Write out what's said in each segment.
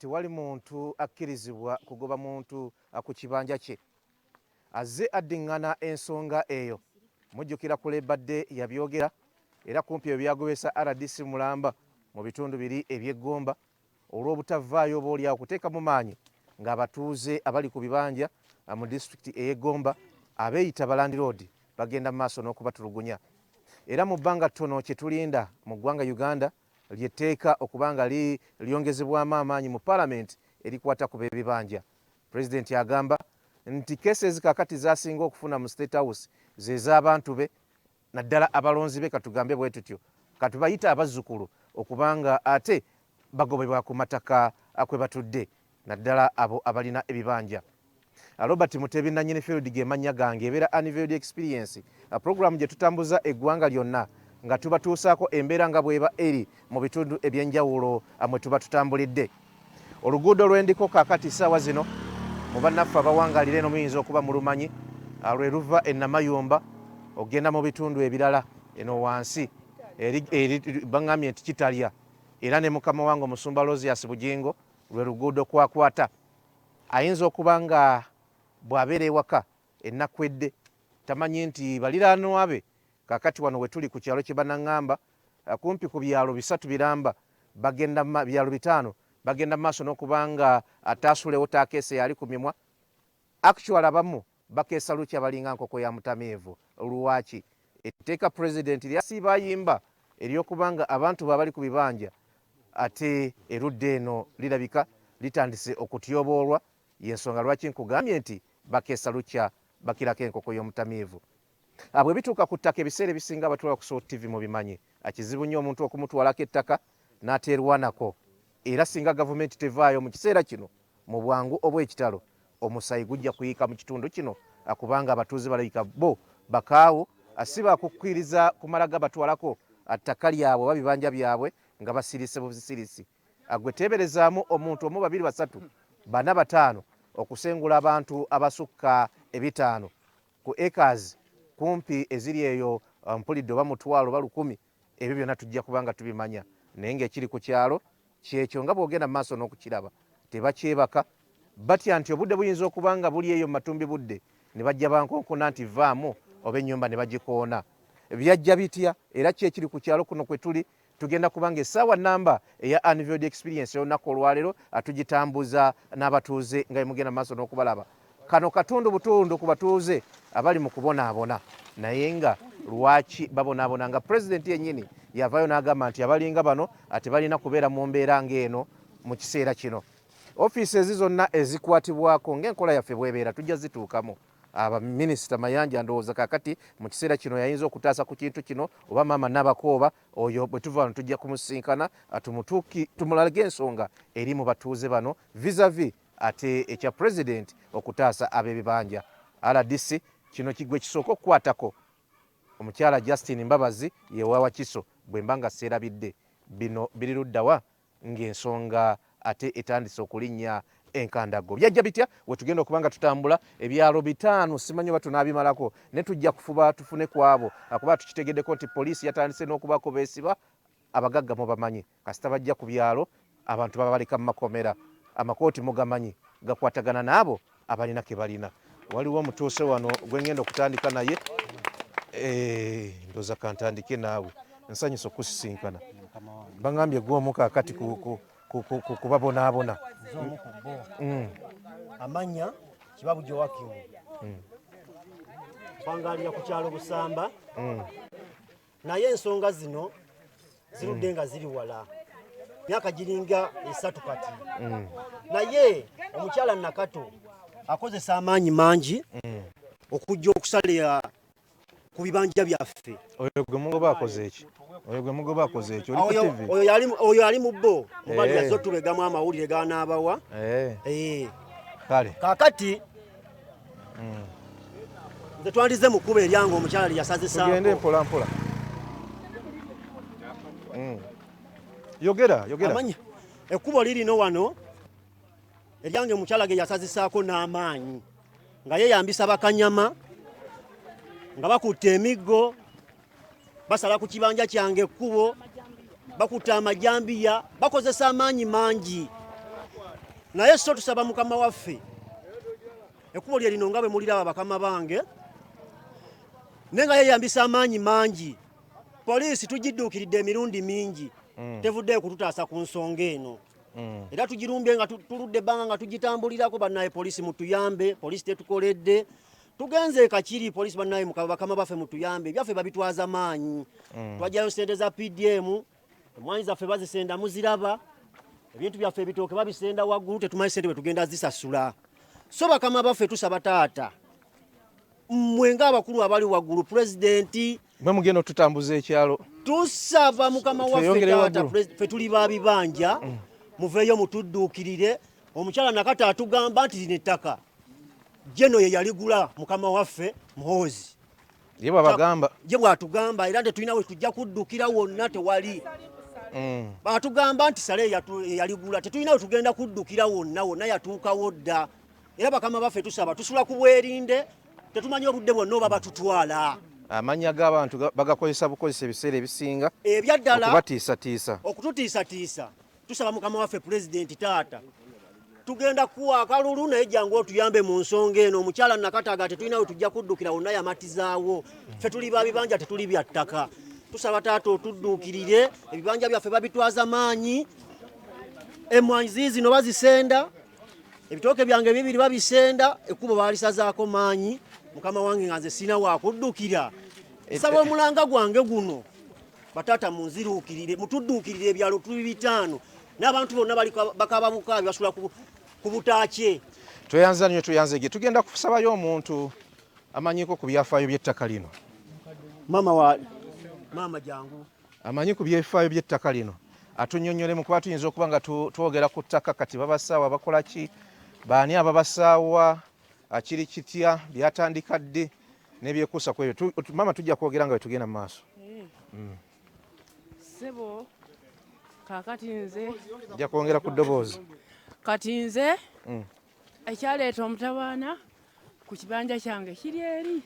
Tewali muntu akkirizibwa kugoba muntu ku kibanja kye. Azze addiŋŋana ensonga eyo. Mujjukira ku Labour Day yabyogera era kumpi ebyo byagobesa rdc mulamba mu bitundu biri eby'e Gomba olw'obutavaayo oboolyawo kuteekamu maanyi ng'abatuuze abali ku bibanja mu disitulikiti ey'e Gomba abeeyita balandiroodi bagenda mu maaso n'okubatulugunya. Era mu bbanga ttono kye tulinda mu ggwanga Uganda ly'etteeka okuba nga lyongezebwamu amaanyi mu palamenti erikwata ku b'ebibanja. Pulezidenti agamba nti cases kaakati z'asinga okufuna mu State House ze z'abantu be naddala abalonzi be katugambe bwe tutyo katubayite abazzukulu okuba nga ate bagobebwa ku mataka kwe batudde naddala abo abalina ebibanja. Robert Mutebi nannyini field ge mannya gange ebeera Unveiled Experience pulogulaamu gye tutambuza eggwanga lyonna nga tubatuusaako embeera nga bw'eba eri mu bitundu eby'enjawulo mwe tuba tutambulidde. Oluguudo lwendiko kaakati ssaawa zino mu bannaffe abawangalira eno muyinza okuba mulumanyi lwe luva e Namayumba okugenda mu bitundu ebirala eno wansi baŋŋambye nti Kitalya era ne mukama wange omusumba Aloysius Bugingo lwe luguudo kwakwata. Ayinza okuba nga bw'abeera ewaka e Nakwedde tamanyi nti baliraanwa be kaakati wano we tuli ku kyalo kye banaŋŋamba kumpi ku byalo bisatu biramba bagenda byalo bitaano bagenda mu maaso n'okuba nga ataasulewo taakeese yali ku mimwa. Actually abamu bakeesa lukya balinga nkoko ya mutamiivu. Lwaki? Etteeka Pulezidenti ly'asiiba ayimba ery'okuba nga abantu be abali ku bibanja ate erudda eno lirabika litandise okutyoboolwa y'ensonga lwaki nkugambye nti bakeesa lukya bakirako enkoko y'omutamiivu. Bwe bituuka ku ttaka ebiseera ebisinga abatulaba ku Salt TV mubimanyi kizibu nnyo omuntu okumutwalako ettaka n'ateerwanako era singa gavumenti tevaayo mu kiseera kino mu bwangu obw'ekitalo omusaayi gujja kuyiika mu kitundu kino kubanga abatuuze balabika bo bakaawu si bakukkiriza kumala gabatwalako ttaka lyabwe oba bibanja byabwe nga basirise busirisi. Gwe teeberezaamu omuntu omu babiri basatu bana bataano okusengula abantu abasukka ebitaano ku acres kumpi eziri eyo mpulidde oba mutwalo oba lukumi ebyo byonna tujja kuba nga tubimanya naye ng'ekiri ku kyalo kyekyo nga bw'ogenda mu maaso n'okukiraba tebakyebaka batya nti obudde buyinza okuba nga buli eyo mu matumbi budde ne bajja bankonkona nti vaamu oba ennyumba ne bagikoona byajja bitya era ki ekiri ku kyalo kuno kwe tuli tugenda kuba nga essaawa namba eya Unveiled Experience olunaku olwaleero tugitambuza n'abatuuze nga bemugenda maaso n'okubalaba. Kano katundu butundu ku batuuze abali mu kubonaabona naye nga lwaki babonaabona nga pulezidenti yennyini yavaayo n'agamba nti abalinga bano tebalina kubeera mu mbeera ng'eno mu kiseera kino. Ofiisi ezi zonna ezikwatibwako ng'enkola yaffe bw'ebeera tujja zituukamu. Minisita Mayanja ndowooza kaakati mu kiseera kino yayinza okutaasa ku kintu kino oba maama Nabakooba oyo bwe tuva wano tujja kumusinkana tumulage ensonga eri mu batuuze bano vis-a-vis ate ekya pulezidenti okutaasa ab'ebibanja. Rdc kino kigwe kisooka okukwatako omukyala Justine Mbabazi ye wa Wakiso bwe mba nga seerabidde. Bino biri ludda wa ng'ensonga ate etandise okulinnya enkandaggo. Byajja bitya we tugenda okuba nga tutambula ebyalo bitaano simanyi oba tunaabimalako naye tujja kufuba tufune ku abo kuba tukitegeddeko nti poliisi yatandise n'okubaako beesiba abagagga mubamanyi kasita bajja ku byalo abantu babaleka mu makomera amakooti mugamanyi gakwatagana n'abo abalina ke balina. Waliwo omutuuse wano gwe ngenda okutandika naye eh, ndoza kantandike naawe nsanyusa okusisinkana bangambye gwe omu kaakati kubabonaabona mm. Amanya Kibabu Joakim mm. Mpangalira ku kyalo Busamba mm. Naye ensonga zino zirudde nga ziri wala myaka giringa esatu kati mm. Naye omukyala Nakato akozesa amaanyi mangi mm. okujja okusalira ku bibanja byaffe. Oyo gwe mugoba akoze eki? Oyo gwe mugoba akoze eki? Oli ku TV? Oyo ali mu bo mubali eh. Yazotubegamu amawulire ganaabawa eh. Eh. Kale kakati mm. Nze twandize mu kkubo eryange omukyala lye yasazisaako. Tugende mpola mpola. Yogera, yogera. Amanya ekkubo lirino wano eryange omukyala ge yasazisaako n'amaanyi nga yeeyambisa bakanyama nga bakutte emiggo basala ku kibanja kyange ekkubo bakutte amajambiya bakozesa amaanyi mangi. Naye so tusaba mukama waffe, ekkubo lye lino nga bwe muliraba bakama bange, naye nga yeeyambisa amaanyi mangi. Poliisi tugidduukiridde emirundi mingi, tevuddeyo kututaasa ku nsonga eno. Era tugirumbye nga tuludde ebbanga nga tugitambulirako. Bannaye poliisi mutuyambe, poliisi tetukoledde. Tugenze Kakiri, poliisi bannaye bakama baffe mutuyambe, ebyaffe babitwaza maanyi. Twajjayo sente za PDM, emwanyi zaffe bazisenda, muziraba, ebintu byaffe ebitooke babisenda waggulu, tetumanyi sente bwe tugenda zisasula. So bakama baffe tusaba taata mmwe ng'abakulu abali waggulu, pulezidenti, mwe mugenda otutambuza ekyalo. Tusaba mukama waffe Tweyongereyo taata, waggulu. Ffe tuli ba bibanja, muveeyo mutudduukirire. Omukyala Nakata atugamba nti lino ettaka jeno ye yaligula mukama waffe Muhoozi. Ye bwabagamba. Ye bwatugamba, era tetulina we tujja kuddukira wonna, tewali. Batugamba nti sale yaligula, tetulina we tugenda kuddukira wonna wonna, yatuukawo dda. Era bakama baffe tusaba, tusula ku bwerinde, tetumanyi obudde bwonna oba batutwala. Amannya g'abantu bagakozesa bukozesa ebiseera ebisinga Ebyaddala. okubatiisatiisa. Okututiisatiisa. Tusaba mukama waffe pulezidenti, taata tugenda kuwa akalulu, naye jangu otuyambe mu nsonga eno. Omukyala Nakataga tetulina we tujja kuddukira wonna, yamatizaawo. Ffe tuli ba bibanja, tetuli bya ttaka. Tusaba taata otudduukirire, ebibanja byaffe babitwaza maanyi. Emwanyi ziizino bazisenda, ebitooke byange bibiri babisenda, ekkubo baalisazaako maanyi. Mukama wange, nga nze sirina wakuddukira, saba omulanga gwange guno, bataata munziruukirire, mutudduukirire. Ebyalo tuli 5 n'abantu bonna bali bakaba bukaabi, basula ku butaakye. Tweyanza nnyo, tweyanzege. Tugenda kusabayo omuntu amanyiko ku byafaayo by'ettaka lino. Maama wa maama, jangu. Amanyi ku byafaayo by'ettaka lino atunnyonnyolemu, kuba tuyinza okuba nga twogera ku ttaka kati babasaawa bakola ki, baani ababasaawa, akiri kitya, byatandika ddi n'ebyekuusa ku ebyo. Maama, tujja kwogera nga bwe tugenda mu maaso. Ssebo, kaakati nze Nja kwongera ku ddoboozi. Kati nze ekyaleeta omutawaana ku kibanja kyange kiri eri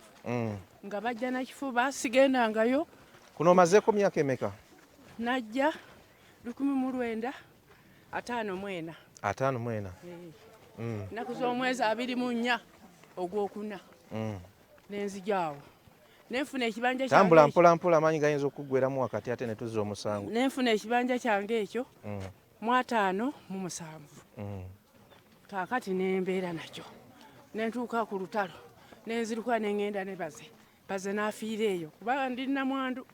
nga bajja nakifuba, sigendangayo. Kuno omazeeko myaka emeka? Najja 1954. 54. Nnaku z'omwezi 24 ogwokuna nenzijaawo nenfuna ekibanja kyange. Tambula mpola mpola, amaanyi gayinza okuggweramu wakati ate ne tuzza omusango. Nenfuna ekibanja kyange ekyo mu 57. Kaakati nembeera nakyo, nentuuka ku lutalo, nenziruka neŋŋenda ne baze baze n'afiira eyo kubanga ndi namwandu.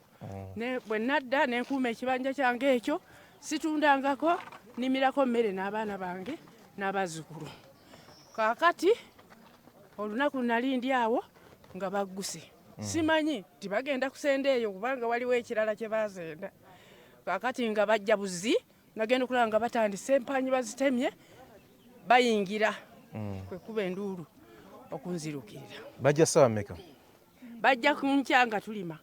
Bwe nadda nenkuuma ekibanja kyange ekyo, situndangako, nimirako mmere n'abaana bange n'abazzukulu. Kaakati olunaku nali ndi awo nga bagguse, simanyi nti bagenda kusenda eyo kubanga waliwo ekirala kye bazenda. Kaakati nga bajja buzi, nagenda okulaba nga batandise empanyi bazitemye bayingira, kwe kuba enduulu okunzirukirira. Bajja ssaawa mmeka? Bajja ku nkya nga tulima,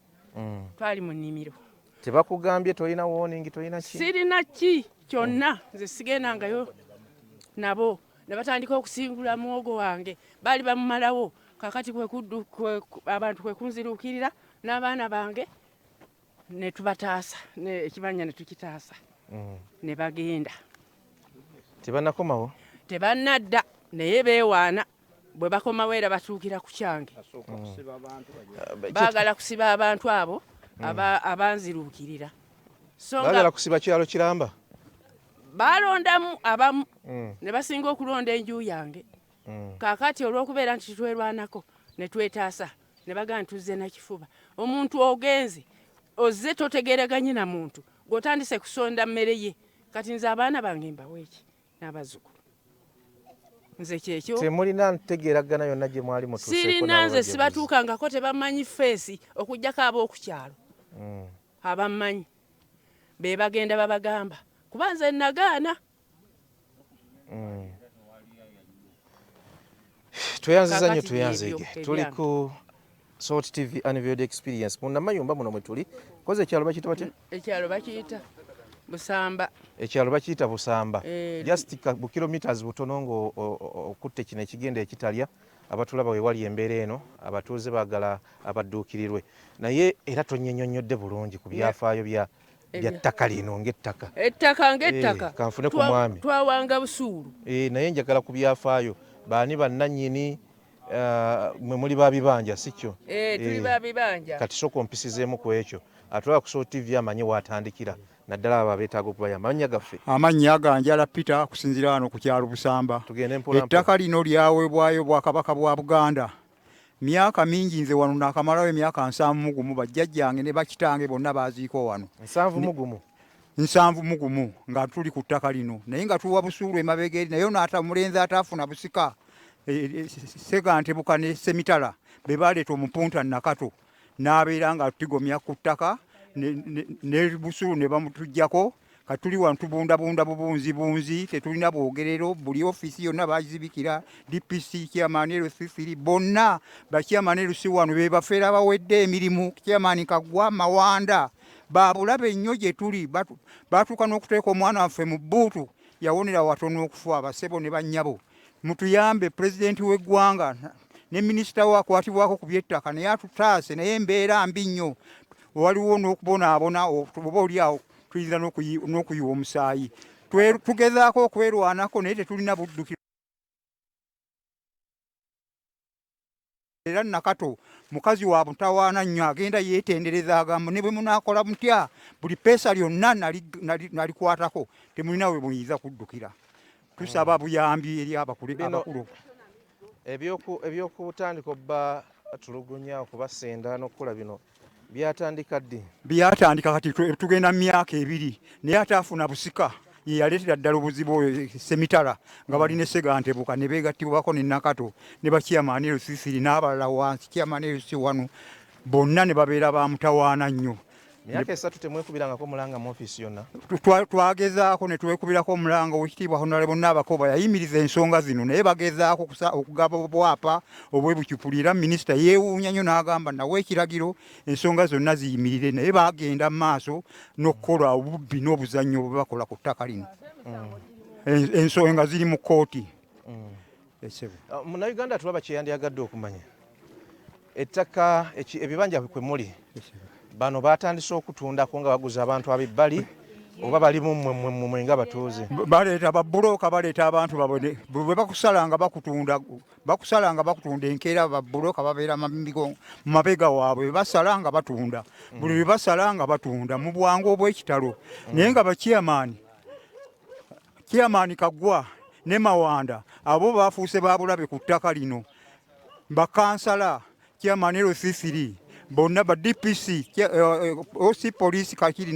twali mu nnimiro. Tebakugambye? Tolina warning, tolina ki? Sirina ki kyonna, nze sigendangayo nabo. Ne batandika okusingula muwogo wange, baali bamumalawo. Kakati abantu kwe kunziruukirira n'abaana bange ne tubataasa, ekibanja ne tukitaasa ne bagenda. Tebanakomawo? Tebannadda, naye beewaana bwe bakomawo era batuukira ku kyange. Baagala kusiba abantu abo abanziruukirira. So nga Baagala kusiba kyalo kiramba. Balondamu abamu ne basinga okulonda enju yange. Kaakati olw'okubeera nti twerwanako ne twetaasa, ne bagamba nti tuzze nakifuba. Omuntu ogenze ozze totegeeraganye na muntu, ng'otandise kusonda mmere ye. Kati nze abaana bange mbaweeki n'abazzukulu? Nze kyekyo. Temulina ntegeeragana yonna gye mwali mutuuseeko Sirina n'abo nze bajaguzi? Sibatuukangako, tebamanyi face okugjako ab'oku kyalo abammanyi be bagenda babagamba, kuba nze nagaana. Tweyanziza nnyo. Kaakati Tweyanzege. byebyo Tuli ebyange. ku Salt TV Unveiled Experience munamayumba muno mwe tuli koze. Ekyalo bakiyita batya? Ekyalo bakiyita Busamba. Ekyalo bakiyita Busamba. Eh. Just bu kilometers butono nga okutte kino ekigenda ekitalya abatulaba we wali embeera eno. Abatuuze baagala abadduukirirwe, naye era tonyenyonnyodde bulungi ku byafaayo bya Bya ttaka lino ng'ettaka. Ettaka ng'ettaka. Eh, kanfune ku mwami. Twawanga busuulu. Eh, naye njagala ku byafaayo, baani bannannyini? Mwe muli ba bibanja, si kyo? Eh, tuli ba bibanja. Kati sooka ompisizeemu ku ekyo, atulaba ku Salt TV amanye waatandikira, naddala abo abeetaaga okubayamba. Amannya gaffe? Amannya Ganjala Peter, kusinziira wano ku kyalo Busamba. Tugende mpola mpola. Ettaka lino lyaweebwayo Bwakabaka bwa Buganda myaka mingi. Nze wano naakamalawo emyaka 71. Bajjajjange ne bakitange bonna baaziikwa wano. 71? 71 nga tuli ku ttaka lino, naye nga tuwa busuulu emabega eri. Naye ono ata omulenzi ataafuna busika, Segantebuka ne Semitala be baleeta omupunta Nakato, n'abeera nga tigomya ku ttaka ne busuulu ne bamutuggyako. Kati tuli wano tubundabunda bubunzibunzi, tetulina bwogerero. Buli ofiisi yonna bagizibikira. DPC, chairman, LC3, bonna bachairman LC wano be bafeera bawedde emirimu. Chairman Kaggwa, Mawanda, babulabe nnyo gye tuli. Batuuka n'okuteeka omwana waffe mu bbuutu, yawonera watono okufa. Abasebo ne bannyabo, mutuyambe. Pulezidenti w'eggwanga ne minisita we akwatibwako ku by'ettaka naye atutaase, naye embeera mbi nnyo. Waliwo n'okubonaabona, oba oli awo tuyinza n'okuyiwa omusaayi. Tugezaako okwerwanako, naye tetulina buddukiro. Era Nakato mukazi wa mutawaana nnyo, agenda yeetendereza, agamba ne bwe munaakola mutya, buli peesa lyonna nalikwatako, temulina we muyinza kuddukira. Tusaba buyambi eri abakulu. Ebyokutandika obba tulugunya, okubasenda n'okukola bino byatandika ddi? Byatandika kati tugenda mu myaka 2, naye ate afuna busika ye yaleetera ddala obuzibu oyo Semitala, nga balina Segantebuka ne beegattibwako ne Nakato ne bachairman LC3 n'abalala wansi, chairman LC wano, bonna ne babeera ba mutawaana nnyo. Myaka 3 temwekubirangako mulanga mu ofiisi yonna? Twagezaako ne twekubirako omulanga. Owekitiibwa Honorable Nabakooba yayimiriza ensonga zino, naye bagezaako okugaba obwapa obwebucupuli, era minisita yeewuunya nnyo n'agamba nawe ekiragiro ensonga zonna ziyimirire, naye bagenda mu maaso n'okukola obubbi n'obuzannyo bwe bakola ku ttaka lino. Ensonga ziri mu kkooti. Munnayuganda tulaba kyeyandyagadde okumanya, ettaka, ebibanja kwe muli, bano batandise okutundako nga baguza abantu ab'ebbali, oba balimu mmwe mmwe nga batuuze? Baleeta babbulooka, baleeta abantu babwe. Bwe bakusala nga bakutunda, bakusala nga bakutunda. Enkeera babbulooka babeera mu mabega waabwe, basala nga batunda. Buli lwe basala nga batunda mu bwangu obw'ekitalo. Naye nga bachairman, chairman Kaggwa ne Mawanda, abo bafuuse babulabe ku ttaka lino. Bakansala, chairman LC3, bonna ba DPC, OC police Kakiri,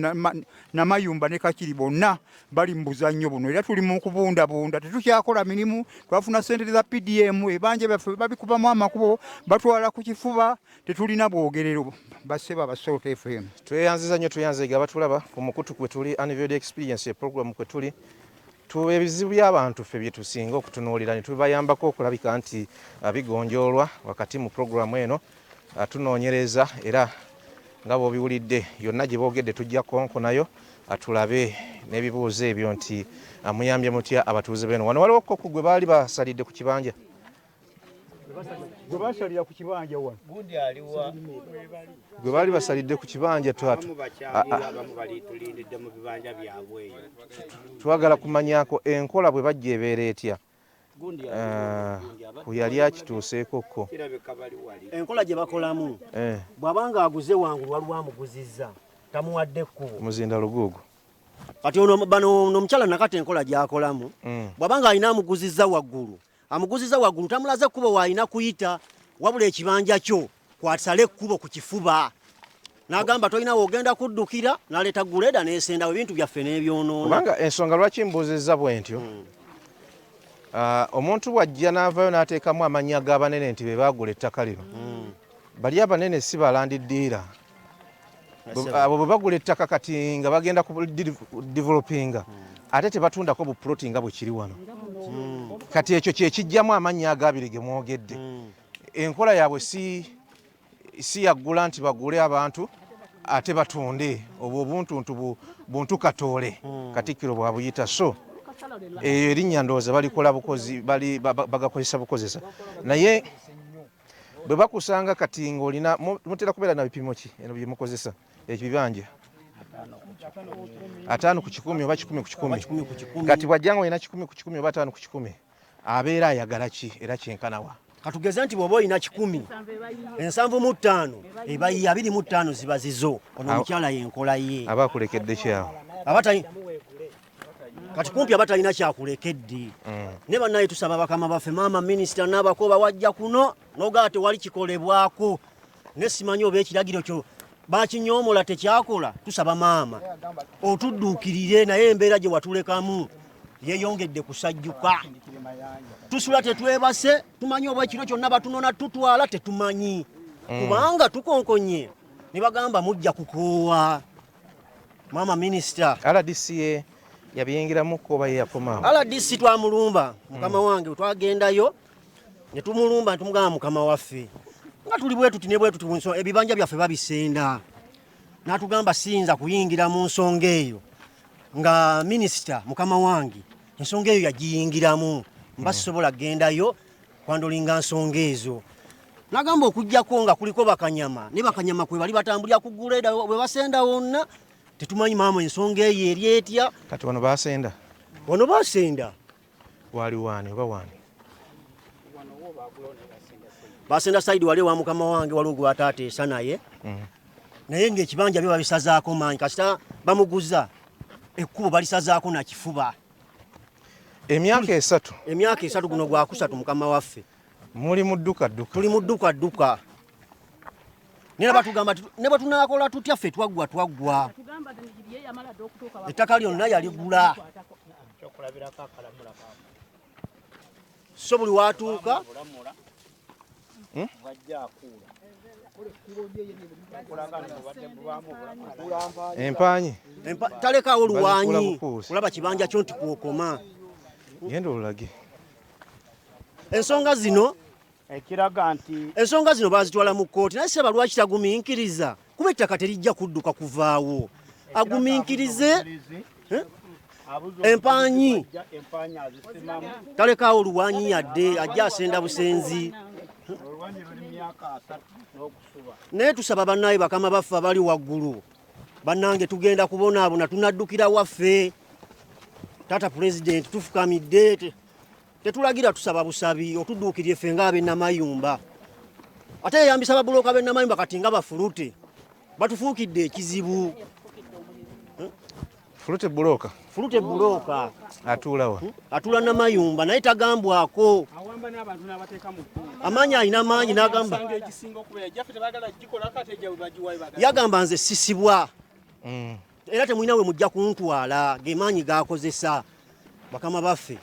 Namayumba ne Kakiri, bonna bali mu buzannyo buno. Era tuli mu kubundabunda, tetukyakola mirimu. Twafuna sente za PDM, ebanja byaffe babikubamu amakubo, batwala ku kifuba, tetulina bwogerero. Baseba ba Salt FM. Tweyanziza nnyo, tweyanzege abatulaba ku mukutu kwe tuli Unveiled Experience, eprogram kwe tuli tuba ebizibu by'abantu ffe bye tusinga okutunuulira ne tubayambako okulabika nti bigonjoolwa. Wakati mu puroguramu eno tunoonyereza, era nga bw'obiwulidde yonna gye boogedde, tujja konkonayo tulabe n'ebibuuzo ebyo nti muyambye mutya abatuuze beno wano. Waliwo koko gwe baali basalidde ku kibanja. Gwe basalira ku kibanja wano. Gundi aliwa? Gwe baali basalidde ku kibanja twatu. Abamu bakyaliyo, abamu bali tulindidde mu bibanja byabwe eyo. Twagala kumanyako enkola bwe bajja ebeera etya. Gundi ku yali akituuseeko ko. Kirabika bali wali. Enkola gye bakolamu, bw'abanga aguze wangulu, waliwo amuguzizza tamuwadde ekkubo. Muzinda luguugu. Kati ono bano omukyala Nakati enkola gy'akolamu, bw'abanga alina amuguzizza waggulu, amuguzizza waggulu, tamulaze ekkubo w'alina kuyita, wabula ekibanja kyo kwasala ekkubo ku kifuba, n'agamba tolina w'ogenda kuddukira, n'aleeta grader n'esendawo ebintu byaffe n'ebyonoona. Kubanga ensonga lwaki mbuuzizza bwe ntyo, omuntu bw'ajja n'avaayo n'ateekamu amannya g'abanene nti be baagula ettaka lino, bali abanene si balandiddiira. Abo bwe bagula ettaka kati nga bagenda ku developinga, ate tebatundako bupuloti nga bwe kiri wano. Kati ekyo kyekijjamu amannya agabiri ge mwogedde. Enkola yaabwe si yaggula nti bagule abantu ate batunde obwo obuntuntu buntu katoole, Katikkiro bwabuyita. So eyo erinnya ndowooza balikola bukozi, bali bagakozesa bukozesa. Naye bwe bakusanga kati ng'olina, mutera kubeera na bipimo ki eno bye mukozesa ekibibanja? 50 ku 100 oba 100 ku 100. 100 ku 100. Kati bw'ajja nga olina 100 ku 100 oba 50 ku 100, abeera ayagala ki era kyenkanawa? Katugeze nti bw'oba olina 100, 75 ebayi, 25 ziba zizo. Ono omukyala yenkola ye. Aba akulekedde kyawo. Kati kumpi aba talina kyakulekedde. Ne bannaye tusaba bakama baffe, maama minisita n'abakoba wajja kuno nogaa tewali kikolebwako, ne simanyi oba ekiragiro kyo bakinyoomola tekyakola. Tusaba maama otudduukirire, naye embeera gye watulekamu yeeyongedde kusajjuka. Tusula tetwebase, tumanyi oba ekiro kyonna batunona tutwala tetumanyi, kubanga tukonkonye ne bagamba mujja kukoowa. Maama minisita. RDC ye yabiyingiramuko oba ye yakomaawo? RDC twamulumba, mukama wange. Twagendayo ne tumulumba ne tumugamba, mukama waffe, nga tuli bwe tuti ne bwe tuti, ebibanja byaffe babisenda. N'atugamba siyinza kuyingira mu nsonga eyo nga minisita. Mukama wange, ensonga eyo yagiyingiramu, mba sisobola kugendayo kwandolinga nsonga ezo. Nagamba okugjako nga kuliko bakanyama, ne bakanyama kwe bali batambulira ku guleda bwe basenda wonna tetumanyi. Maama, ensonga eyo eri etya? Kati wano basenda? Wano basenda. Wali waani oba waani? Basenda side wali wa mukama wange, waliwo gwe bataateesa naye, naye ng'ekibanja byo babisazaako maanyi. Kasita bamuguza ekkubo balisazaako nakifuba. Emyaka 3? Emyaka 3, guno gwakusatu, mukama waffe. Muli mu dduka dduka? Tuli mu dduka dduka, naye batugamba ne bwe tunaakola tutya, ffe twaggwa twaggwa. Ettaka lyonna yaligula, so buli watuuka. Bwajja akuula. Empanyi. Talekaawo Bazikuula luwanyi bukuusi. Kulaba kibanja kyo nti kwokoma. Genda olulage. Ensonga zino Ekiraga nti ensonga zino bazitwala mu kkooti, naye seba lwaki tagumiikiriza? Kuba ettaka terijja kudduka kuvaawo. Agumiikirize. Eh? Empanyi. Empanyi azisimamu. Talekaawo luwanyi yadde, ajja asenda busenzi. Oluwanyi luli myaka 30 n'okusuba. Naye tusaba bannaye bakama baffe abali waggulu, bannange, tugenda kubonaabona, tunaddukira waffe. Taata pulezidenti, tufukamidde, tetulagira, tusaba busabi otudduukirye ffe ng'ab'ennamayumba. Ate yeyambisa babuloka b'ennamayumba kati nga bafulute batufuukidde ekizibu. Fulute bulooka? Fulute bulooka. Atuulawa? Atula namayumba, naye tagambwako. Awamba n'abantu n'abateeka mu kkubo. Amaanyi alina maanyi, n'agamba Emisango egisinga okubeera jaffe tebaagala gikolako, ate ejja bwe bagiwayo bagala. Yagamba nze sisibwa era temulina we mujja kuntwala. Ge maanyi gakozesa. Bakama baffe,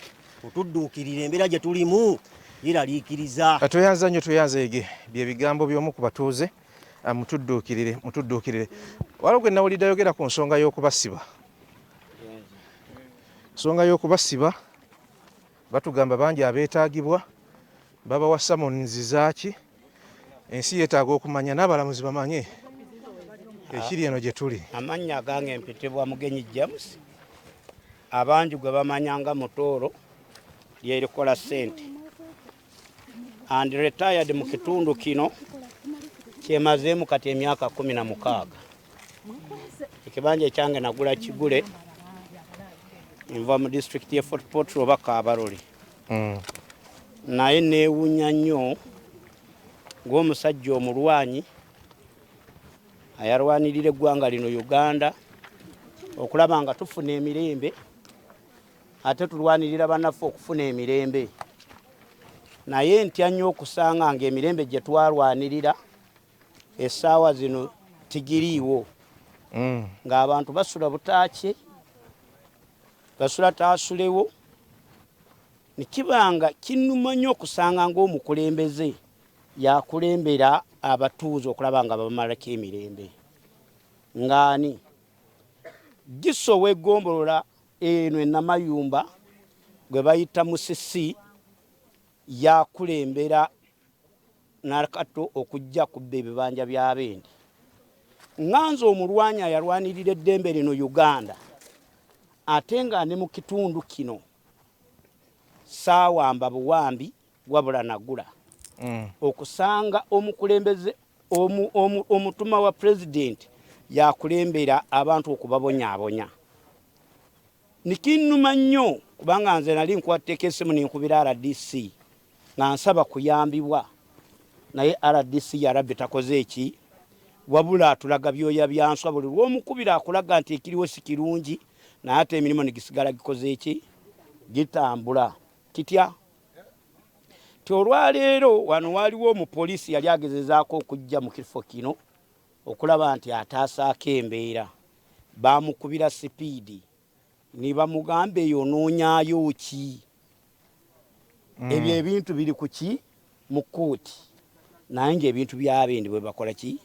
otudduukirira, embeera gye tulimu yeraliikiriza. Tweyanza nnyo, tweyanzeege. Bye bigambo by'omu ku batuuze. Mutudduukirire, mutudduukirire. Waliwo gwe nawulidde ayogera ku nsonga y'okubasiba, nsonga y'okubasiba. Batugamba bangi abeetaagibwa, babawa summons zaaki? Ensi yeetaaga okumanya n'abalamuzi bamanye ekiri eno gye tuli. Amannya agange mpitibwa Mugenyi James, abangi gwe bamanyanga Mutooro lyerikola ssente, and retired mu kitundu kino kyemazeemu kati emyaka 16. Ekibanja ekyange nagula kigule, nva mu disitulikiti ye Fort Portal oba Kabarole. Naye neewuunya nnyo ng'omusajja omulwanyi ayalwanirira eggwanga lino Uganda okulaba nga tufuna emirembe, ate tulwanirira bannaffe okufuna emirembe, naye ntya nnyo okusanga ng'emirembe gye twalwanirira essaawa zino tigiriiwo, ng'abantu basula butaakye, basula taasulewo. Nekibanga kinnuma nnyo okusanga ng'omukulembeze yakulembera abatuuze okulaba nga bamalako emirembe ng'ani giso ow'eggombolola eno enamayumba gwe bayita Musisi yakulembera Nakato okujja kubba ebibanja by'abendi. Nga nze omulwanyi ayalwanirira eddembe lino Uganda, ate nga ne mu kitundu kino saawamba buwambi wabula nagula, okusanga omukulembeze omutuma wa pulezidenti Yakulembera abantu okubabonyaabonya. Nikinnuma nnyo kubanga nze nali nkwatteko essimu nenkubira RDC nga nsaba kuyambibwa, naye RDC yarabbi takoze eki, wabula atulaga byoya bya nswa. Buli lw'omukubira akulaga nti ekiriwo si kirungi, naye ate emirimu negisigala gikoze eki, gitambula kitya. Ti olwaleero wano waliwo omupoliisi yali agezezaako okujja mu kifo kino okulaba nti ataasaako embeera, bamukubira sipiidi ne bamugamba eyo onoonyaayo ki? Ebyo ebintu biri ku ki mu kkooti, naye ng'ebintu by'abendi bwe bakola ki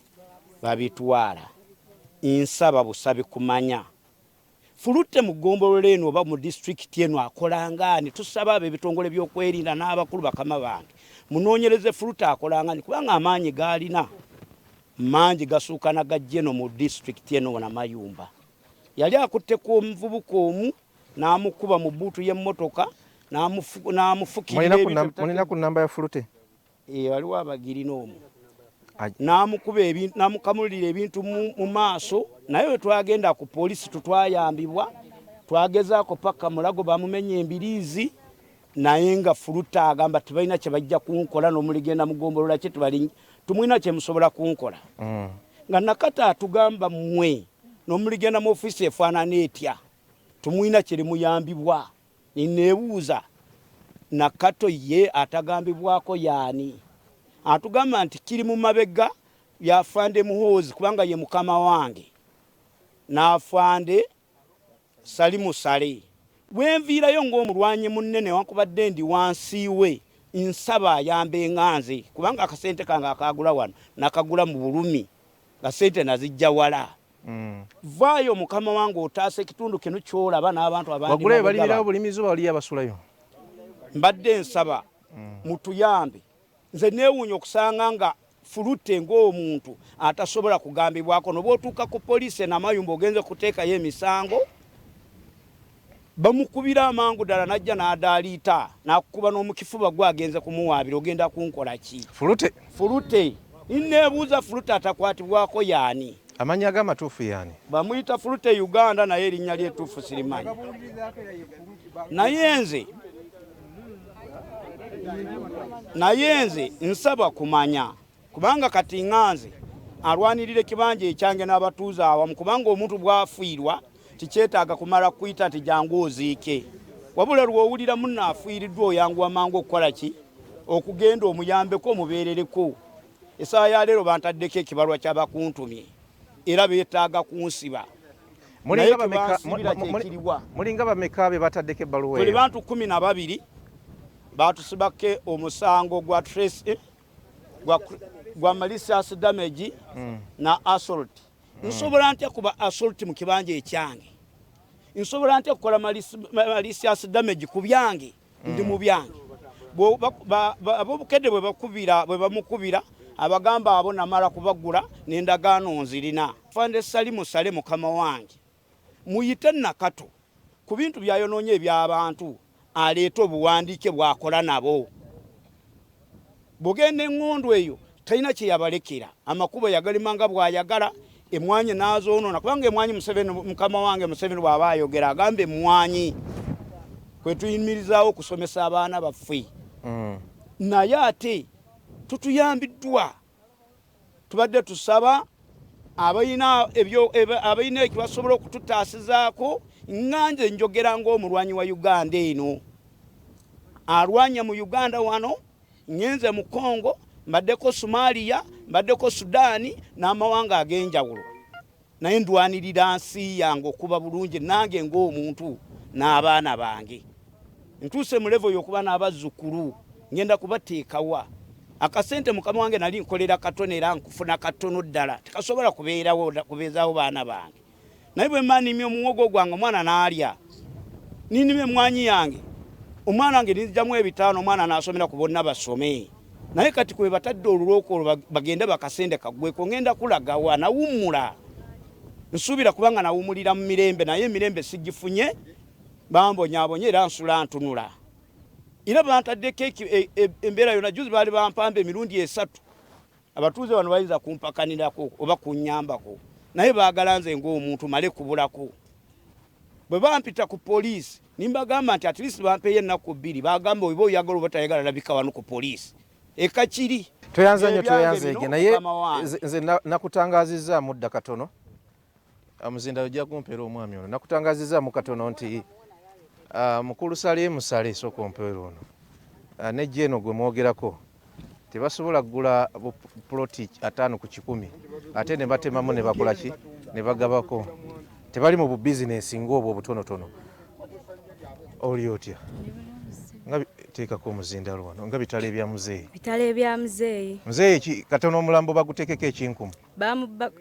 babitwala. Nsaba busabi kumanya Fulutte mu ggombolola eno oba mu disitulikiti eno akola ng'ani. Tusaba abo ebitongole by'okwerinda n'abakulu bakama bange munoonyereze Fulutte akola ng'ani, kubanga amaanyi g'alina mangi gasuukana gajja eno mu disitulikiti eno. Namayumba yali akutteko omuvubuka omu n'amukuba mu bbuutu y'emmotoka n'amufukirira. Mulina ku namba ya Fulute? Waliwo abagirina omwo. N'amukuba ebintu, n'amukamulira ebintu mu maaso. Naye bwe twagenda ku poliisi tutwayambibwa, twagezaako paka Mulago, bamumenya embiriizi, naye nga Fuluta agamba tebalina kye bajja kunkola. N'omuligenda mugombolola kye tumulina kyemusobola kunkola. Nga Nakata atugamba mmwe n'omuligenda mu ofiisi efaanana etya, tumulina kyerimuyambibwa. Nebuuza Nakato ye atagambibwako yaani? Atugamba nti kiri mu mabega yafande Muhoozi, kubanga ye mukama wange n'afande Salimu Sale. Bwenviirayo ng'omulwanyi munne, newankubadde ndi wansi we, nsaba ayambe nga nze, kubanga akasente kange akagula wano nakagula mu bulumi, nga sente nazijja wala. Vaayo mukama wange otaasa ekitundu kino kyolaba n'abantu abandi. Wagulayo balimirawo bulimizi oba waliyo abasulayo? Mbadde nsaba mutuyambe. Nze neewuunya okusanga nga Fulute ng'omuntu atasobola kugambibwako, noba otuuka ku poliisi Namayumba ogenze kuteekayo emisango, bamukubira amangu ddala najja n'adaaliita n'akukuba n'omukifuba, gwe agenze kumuwaabira ogenda kunkola ki? Fulute. Fulute, neebuuza Fulute atakwatibwako yaani? Amannya ge amatuufu yaani? Bamuyita Fulute Uganda, naye erinnya lye ettuufu sirimanyi. Naye nze nsaba kumanya, kubanga kati ŋŋanze alwanirira ekibanja ekyange n'abatuuze awamu, kubanga omuntu bw'afiirwa tikyetaaga kumala kuyita nti jangu oziike, wabula lw'owulira munno afiiriddwa oyanguwa mangu okukola ki, okugenda omuyambeko, omubeerereko. Essaawa ya leero bantaddeko ekibalwa ky'abakuntumye era beetaaga kunsiba. Mulinga Naye bameka? tebansibira kyekiriwa. Mulinga bameka be bataddeko ebbaluwa Tuli eyo? bantu 12. Batusibako omusango gwa trace, gwa malicious damage na assault. Nsobola ntya kuba assault mu kibanja ekyange? Nsobola ntya kukola malicious damage ku byange? Ndi mu byange. Ab'obukedde bwe bakubira, bwe bamukubira, abagamba abo namala kubagula n'endagaano nzirina. Fande Salimu Sale, mukama wange, muyite Nakato ku bintu byayonoonye eby'abantu, aleete obuwandiike bw'akola nabo. Bw'ogenda eŋŋondo eyo talina kye yabalekera, amakubo yagalima nga bw'ayagala, emwanyi n'azoonoona, kubanga emwanyi Museveni, mukama wange Museveni bw'aba ayogera agamba emwanyi kwe tuyimirizaawo okusomesa abaana baffe. Naye ate tutuyambiddwa, tubadde tusaba abalina ebyo abalina ekyo basobola okututaasizaako. Nga nze njogera ng'omulwanyi wa Uganda eno alwanya mu Uganda wano, ngenze mu Congo, mbaddeko Somalia, mbaddeko Sudaani n'amawanga ag'enjawulo, naye ndwanirira nsi yange okuba bulungi nange ng'omuntu n'abaana bange. Ntuuse mu level y'okuba n'abazzukulu, ngenda kubateekawa akasente? Mukama wange, nali nkolera katono era nkufuna katono ddala, tekasobola kubeerawo kubeezaawo baana bange. Naye bwe mba nnimye omuwogo gwange omwana n'alya, ninimye emwanyi yange omwana wange ninzigyamu 500, omwana n'asomera ku bonna basome. Naye kati kwe batadde olulooka olwo bagende bakasente kaggweko, ngenda kulagawa? Nawummula, nsuubira kubanga nawummulira mu mirembe, naye emirembe sigifunye, bambonyaabonya era nsula ntunula era bantaddeko embeera yonna. Juzi baali bampamba emirundi esatu. Abatuuze bano bayinza kumpakanirako oba kunyambako. Naye baagala nze ng'omuntu male kubulako. Bwe bampita ku poliisi nimbagamba nti at least bampeeyo ennaku 2, bagamba oba oyagala oba tayagala labika wano ku poliisi ekakiri. Tweyanza nnyo, tweyanzeege. Naye nze nakutangazizzaamu dda katono, omuzinda ojja kumpeera omwami ono, nakutangazizzaamu katono nti mukulu Salimu Sale sooka ompeera ono nejja eno gwe mwogerako tebasobola kugula puloti 50 ku 100 ate ne batemamu ne bakola ki ne bagabako. Tebali mu bubizinesi ng'obwo obutonotono. Oli otya? Nga teekako omuzindalo wano nga bitalo ebya muzeeyi. Bitalo ebya muzeeyi. Muzeeyi katono omulambo baguteekeko ekinkumu.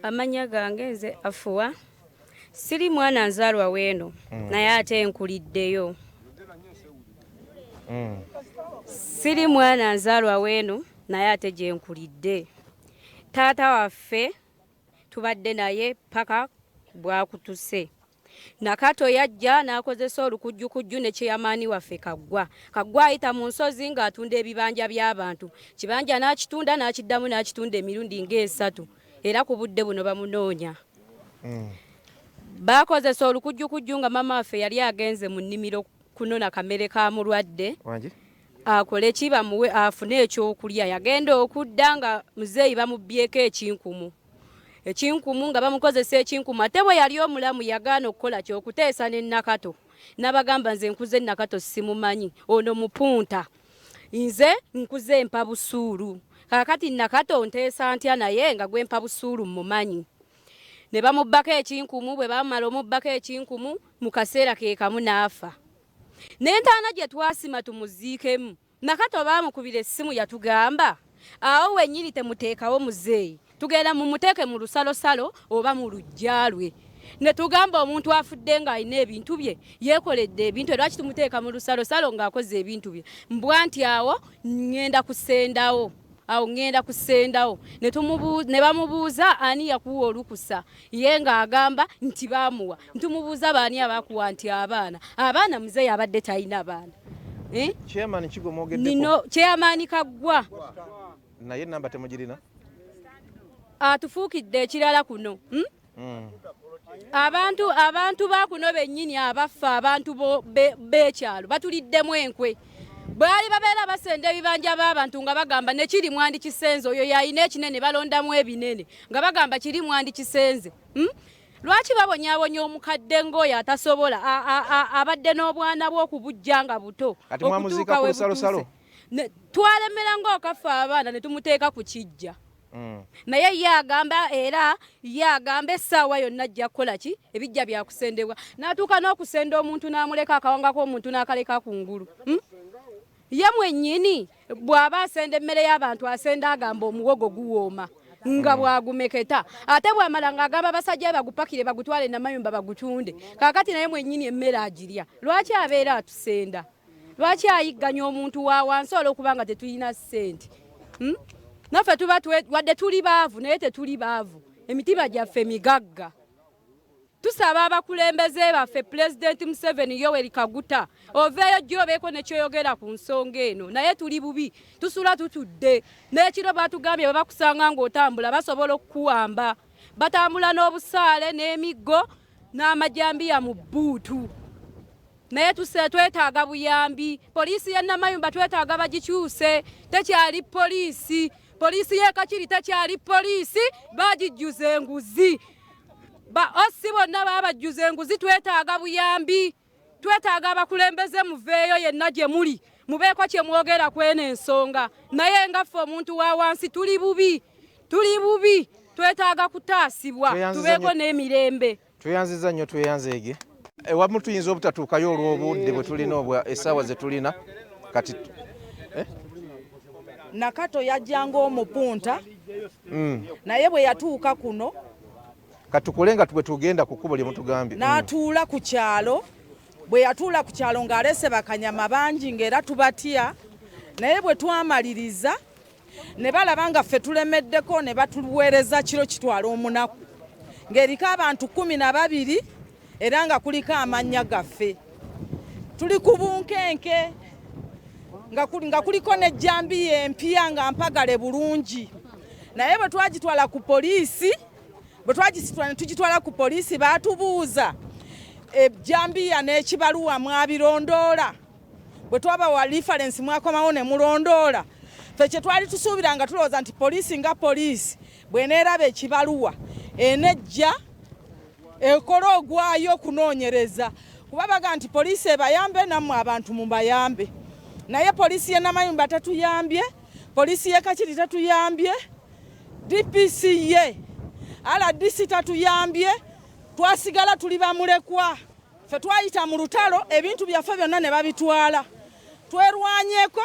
Amannya gange nze Afuwa. Siri mwana nzaalwa weeno naye ate nkuliddeyo. Siri mwana nzaalwa weeno naye ate gye nkulidde. Taata waffe tubadde naye paka bwakutuse. Nakato yajja n'akozesa olukujjukujju ne kyeyamaani waffe Kaggwa. Kaggwa ayita mu nsozi ng'atunda ebibanja by'abantu. Kibanja n'akitunda n'akiddamu n'akitunda emirundi ng'esatu era ku budde buno bamunoonya. Baakozesa olukujjukujju nga maama waffe yali agenze mu nnimiro kunona kamere ka mulwadde akole ki bamuwe afune ekyokulya. Yagenda okudda nga muzeeyi bamubbyeko ekinkumu. Ekinkumu nga bamukozesa ekinkumu, ate bwe yali omulamu yagaana okukola kyokuteesa ne Nakato. N'abagamba nze nkuze Nakato simumanyi, ono mupunta, nze nkuze mpa busuulu, kaakati Nakato nteesa ntya naye nga gwe mpa busuulu mmumanyi. Ne bamubbako ekinkumu, bwe bamala omubbako ekinkumu mu kaseera ke kamu n'afa. N'entaana gye twasima tumuziikemu, Nakato baamukubira essimu yatugamba awo wennyini temuteekawo muzeeyi, tugenda mumuteeke mu lusalosalo oba mu luggya lwe. Ne tugamba omuntu afudde ng'alina ebintu bye, yeekoledde ebintu, lwaki tumuteeka mu lusalosalo ng'akoze ebintu bye? Mbwa nti awo ŋŋenda kusendawo, awo ŋŋenda kusendawo. Ne bamubuuza ani yakuwa olukusa, ye ng'agamba nti baamuwa. Ntumubuuza baani abakuwa nti abaana. Abaana muzeeyi abadde talina baana. Chairman Kigo mwogeddeko. Nino chairman Kaggwa. Naye namba temugirina? Atufuukidde ekirala kuno. Abantu ba kuno bennyini abaffe, abantu b'ekyalo batuliddemu enkwe. Bwali babeera basenda ebibanja b'abantu nga bagamba ne kiri mwandikisenze, oyo yalina ekinene balondamu ebinene nga bagamba kiri mwandikisenze. Lwaki babonyaabonya omukadde ng'oyo atasobola abadde n'obwana bwe okubujja nga buto? Kati mwamuziika ku lusalosalo? Twalemera ng'okaffe abaana ne tumuteeka ku kijja. Naye ye agamba, era ye agamba essaawa yonna ajja kukola ki? Ebijja byakusendebwa. N'atuuka n'okusenda omuntu n'amuleka akawanga k'omuntu n'akaleka ku ngulu. Ye mwennyini bw'aba asenda emmere y'abantu asenda agamba omuwogo guwooma nga bw'agumeketa, ate bw'amala ng'agamba abasajja be bagupakire bagutwale Namayumba bagutunde. Kaakati naye mwennyini emmere agirya. Lwaki abeera atusenda? Lwaki ayigganya omuntu wa wansi olw'okuba nga tetulina ssente? Naffe tuba wadde tuli baavu naye tetuli baavu, emitima gyaffe migagga. Tusaba abakulembeze baffe, Pulezidenti Museveni, Yoweri Kaguta, oveeyo jjo obeeko ne kyoyogera ku nsonga eno. Naye tuli bubi, tusula tutudde. N'ekiro batugambye bwe bakusanga ng'otambula basobola okukuwamba. Batambula n'obusaale n'emiggo n'amajambiya mu bbuutu. Naye twetaaga buyambi. Poliisi y'e Namayumba twetaaga bagikyuse, tekyali poliisi. Poliisi y'e Kakiri tekyali poliisi, bagijjuza enguzi. Ba OC bonna babajjuza enguzi. Twetaaga buyambi, twetaaga abakulembeze muveeyo yenna gye muli mubeeko kye mwogera ku eno ensonga. Naye nga ffe omuntu wa wansi tuli bubi, tuli bubi, twetaaga kutaasibwa, tubeeko n'emirembe. Tweyanziza nnyo, tweyanzeege. Ewamu tuyinza obutatuukayo olw'obudde bwe tulina, obwa essaawa ze tulina kati. Nakato yajja ng'omupunta, naye bwe yatuuka kuno katukole nga bwe tugenda ku kkubo lye mutugambye. N'atuula ku kyalo. Bwe yatuula ku kyalo ng'aleese bakanyama bangi ng'era tubatya, naye bwe twamaliriza ne balaba nga ffe tulemeddeko ne batuweereza kiro kitwala omunaku ng'eriko abantu 12 era nga kuliko amannya gaffe. Tuli ku bunkenke nga kuliko n'ejjambiya empya nga mpagale bulungi, naye bwe twagitwala ku poliisi Bwe twagisitula ne tugitwala ku poliisi, baatubuuza ejjambiya n'ekibaluwa mwabirondoola? Bwe twabawa reference mwakomawo ne mulondoola? Ffe kye twali tusuubira nga tulowooza nti poliisi nga poliisi bw'eneeraba ekibaluwa enejja ekola ogwayo okunoonyereza, kuba baga nti poliisi ebayambe nammwe abantu mubayambe. Naye poliisi y'e Namayumba tetuyambye, poliisi y'e Kakiri tetuyambye, DPC ye RDC tatuyambye, twasigala tuli bamulekwa. Ffe twayita mu lutalo, ebintu byaffe byonna ne babitwala, twerwanyeko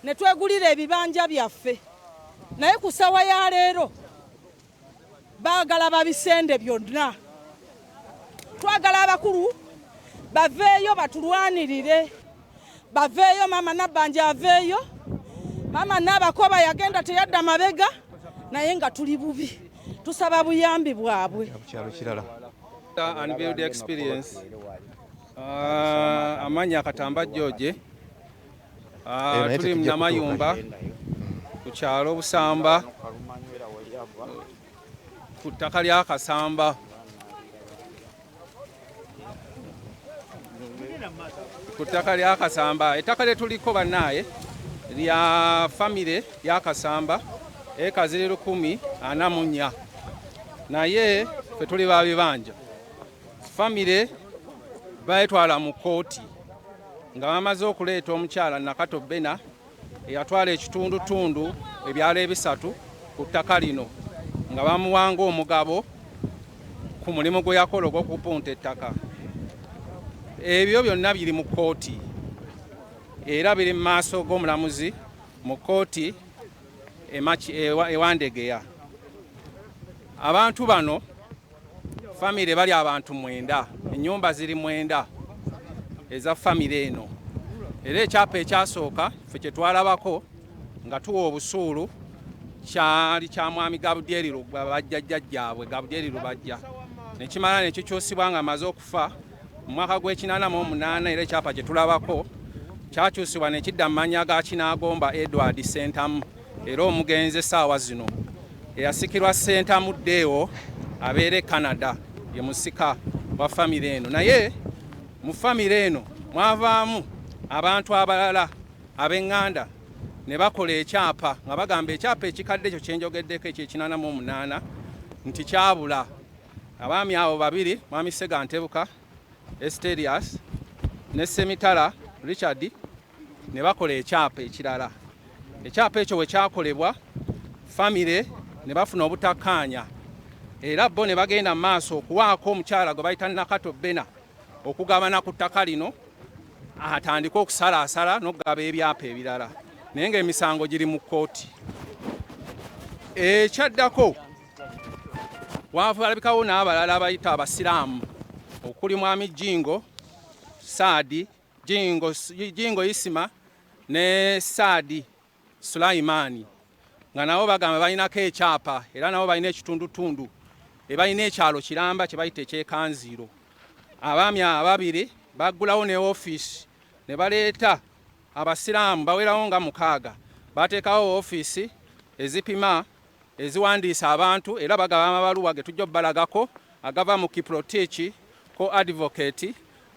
ne twegulira ebibanja byaffe, naye ku ssaawa ya leero baagala babisende byonna. Twagala abakulu baveeyo batulwanirire, baveeyo. Maama Nabbanja aveeyo, maama Naabakoba yagenda teyadda mabega, naye nga tuli bubi, tusaba buyambi bwabwe. Kyalo kirala. And build experience. Amanya Katamba George. Naye Tuli tetujja Namayumba ku kyalo Busamba ku ttaka lya Kasamba, ku ttaka lya Kasamba. Ettaka lye tuliko bannaaye lya famire ya Kasamba, eka ziri 1044, naye ffe tuli ba bibanja. Famire bayetwala mu kkooti nga bamaze okuleeta omukyala Nakato Bena eyatwala ekitundutundu ebyalo ebisatu ku ttaka lino, nga bamuwanga omugabo ku mulimu gwe yakola ogw'okupunta ettaka. Ebyo byonna biri mu kkooti era biri mu maaso g'omulamuzi mu kkooti ewandegeya. Abantu bano famire bali abantu 9, ennyumba ziri 9 eza famire eno. Era ekyapa ekyasooka ffe kye twalabako nga tuwa obusuulu kyali kya mwami Gabudyeri bajjajjajjaabwe Gabudyeri Lubajja, ne kimala ne kikyusibwa nga amaze okufa mu mwaka gw'e88. Era ekyapa kye tulabako kyakyusibwa ne kidda mu mannya ga Kinaagomba Edward Sentamu, era omugenzi essaawa zino eyasikirwa Sentamu Deo abeera e Canada, ye musika wa famire eno. Naye mu famire eno mwavaamu abantu abalala ab'eŋŋanda ne bakola ekyapa nga bagamba ekyapa ekikadde ekyo kyenjogeddeko eky'e88 nti kyabula. Abaami abo babiri, mwami Sega Ntebuka Esterias ne Semitala Richard, ne bakola ekyapa ekirala. Ekyapa ekyo bwe kyakolebwa, famire ne bafuna obutakkaanya, era bo ne bagenda mu maaso okuwaako omukyala gwe bayita Nakato Bena okugabana ku ttaka lino, atandike okusalaasala n'okugaba ebyapa ebirala, naye ng'emisango giri mu kkooti. Ekyaddako waalabikawo n'abalala abayita abasiraamu, okuli mwami Jingo Saadi Jingo, Jingo Isima ne Saadi Sulaimaani, nga nabo bagamba balinako ekyapa, era nabo balina ekitundutundu, ebalina ekyalo kiramba kye bayita ekyekanziiro. Abaami ababiri baggulawo ne ofiisi ne baleeta abasiraamu bawerawo nga 6, bateekawo ofiisi ezipima eziwandiisa abantu, era bagaba amabaluwa ge tujja obbalagako agava mu Kiprotich ko advocate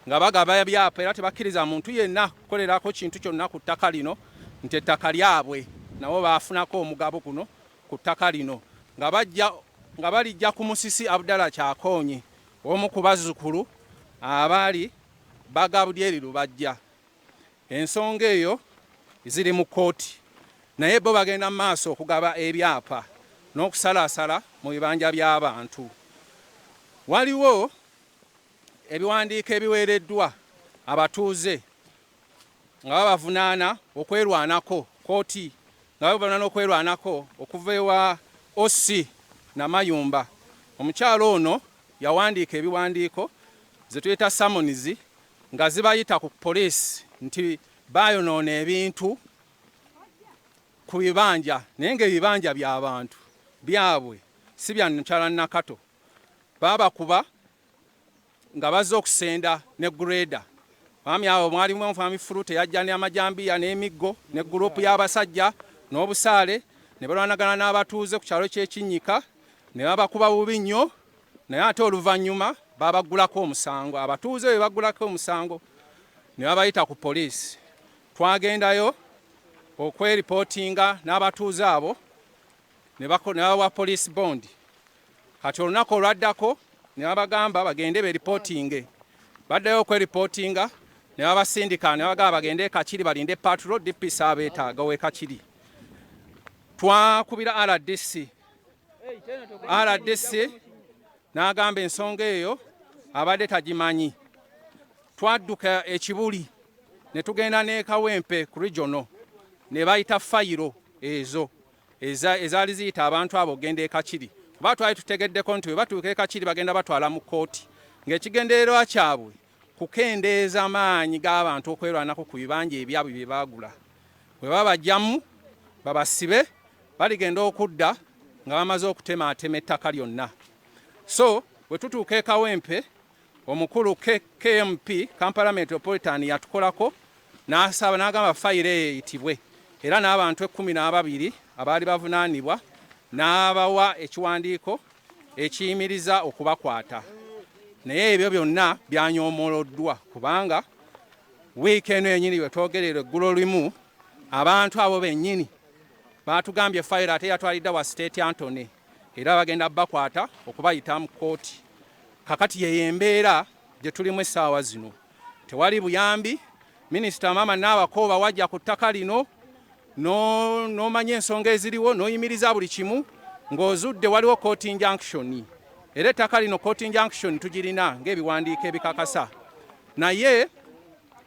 nga bagaba ebyapa, era tebakkiriza muntu yenna kukolerako kintu kyonna ku ttaka lino nti ettaka lyabwe. Nabo baafunako omugabo guno ku ttaka lino nga bajja nga balijja ku musisi Abdallah Kyakoonyi, omu ku bazzukulu abaali Bagabudyeri Lubajja. Ensonga eyo ziri mu kkooti, naye bo bagenda mu maaso okugaba ebyapa n'okusalaasala mu bibanja by'abantu. Waliwo ebiwandiiko ebiweereddwa abatuuze nga babavunaana okwerwanako kkooti, nga babavunaana okwerwanako okuva ewa OC Namayumba. Omukyalo ono yawandiika ebiwandiiko ze tuyita summons nga zibayita ku poliisi nti bayonoona ebintu ku bibanja, naye ng'ebibanja by'abantu byabwe, si bya mukyala Nakato. Baabakuba nga bazze okusenda ne grader. Mwami abo mwalimu mwami Furute yajja n'amajambiya n'emiggo ne gurupu y'abasajja n'obusaale ne balwanagana n'abatuuze ku kyalo ky'Ekinnyika. Ne babakuba bubi nnyo, naye ate oluvannyuma babaggulako omusango. Abatuuze bwe baggulako omusango ne babayita ku poliisi. Twagendayo okweripootinga n'abatuuze abo ne babawa police bond. Kati olunaku olwaddako ne babagamba bagende beripootinge. Baddayo okweripootinga ne babasindika ne babagamba bagende e Kakiri balinde patrol, DPC abeetaaga ow'e Kakiri. Twakubira RDC, RDC n'agamba ensonga eyo abadde tagimanyi. Twadduka ekibuli ne tugenda n'e Kawempe ku regional ne bayita fayiro ezo ezaali ziyita abantu abo okugenda e Kakiri, kuba twali tutegeddeko nti bwe batuuka e Kakiri bagenda batwala mu kkooti, ng'ekigendererwa kyabwe kukendeeza maanyi g'abantu okwerwanako ku bibanja ebyabwe bye baagula. Bwe babajjamu babasibe, baligenda okudda nga bamaze okutemaatema ettaka lyonna. So bwe tutuuka e Kawempe, omukulu KMP Kampala Metropolitan yatukolako n'asaba n'agamba fayiro eyo eyitibwe, era n'abantu 12 abaali bavunaanibwa n'abawa ekiwandiiko ekiyimiriza okubakwata. Naye ebyo byonna byanyoomoloddwa kubanga wiiki eno yennyini bwe twogerera eggulo limu abantu abo bennyini baatugambye fayiro ate yatwalidde wa State Antony, era bagenda bakwata okubayita mu kkooti. Kakati yeyo embeera gye tulimu essaawa zino, tewali buyambi. Minisita maama Nabakooba wajja ku ttaka lino n'omanya ensonga eziriwo n'oyimiriza buli kimu ng'ozudde waliwo court injunction, era ettaka lino court injunction tugirina ng'ebiwandiiko ebikakasa, naye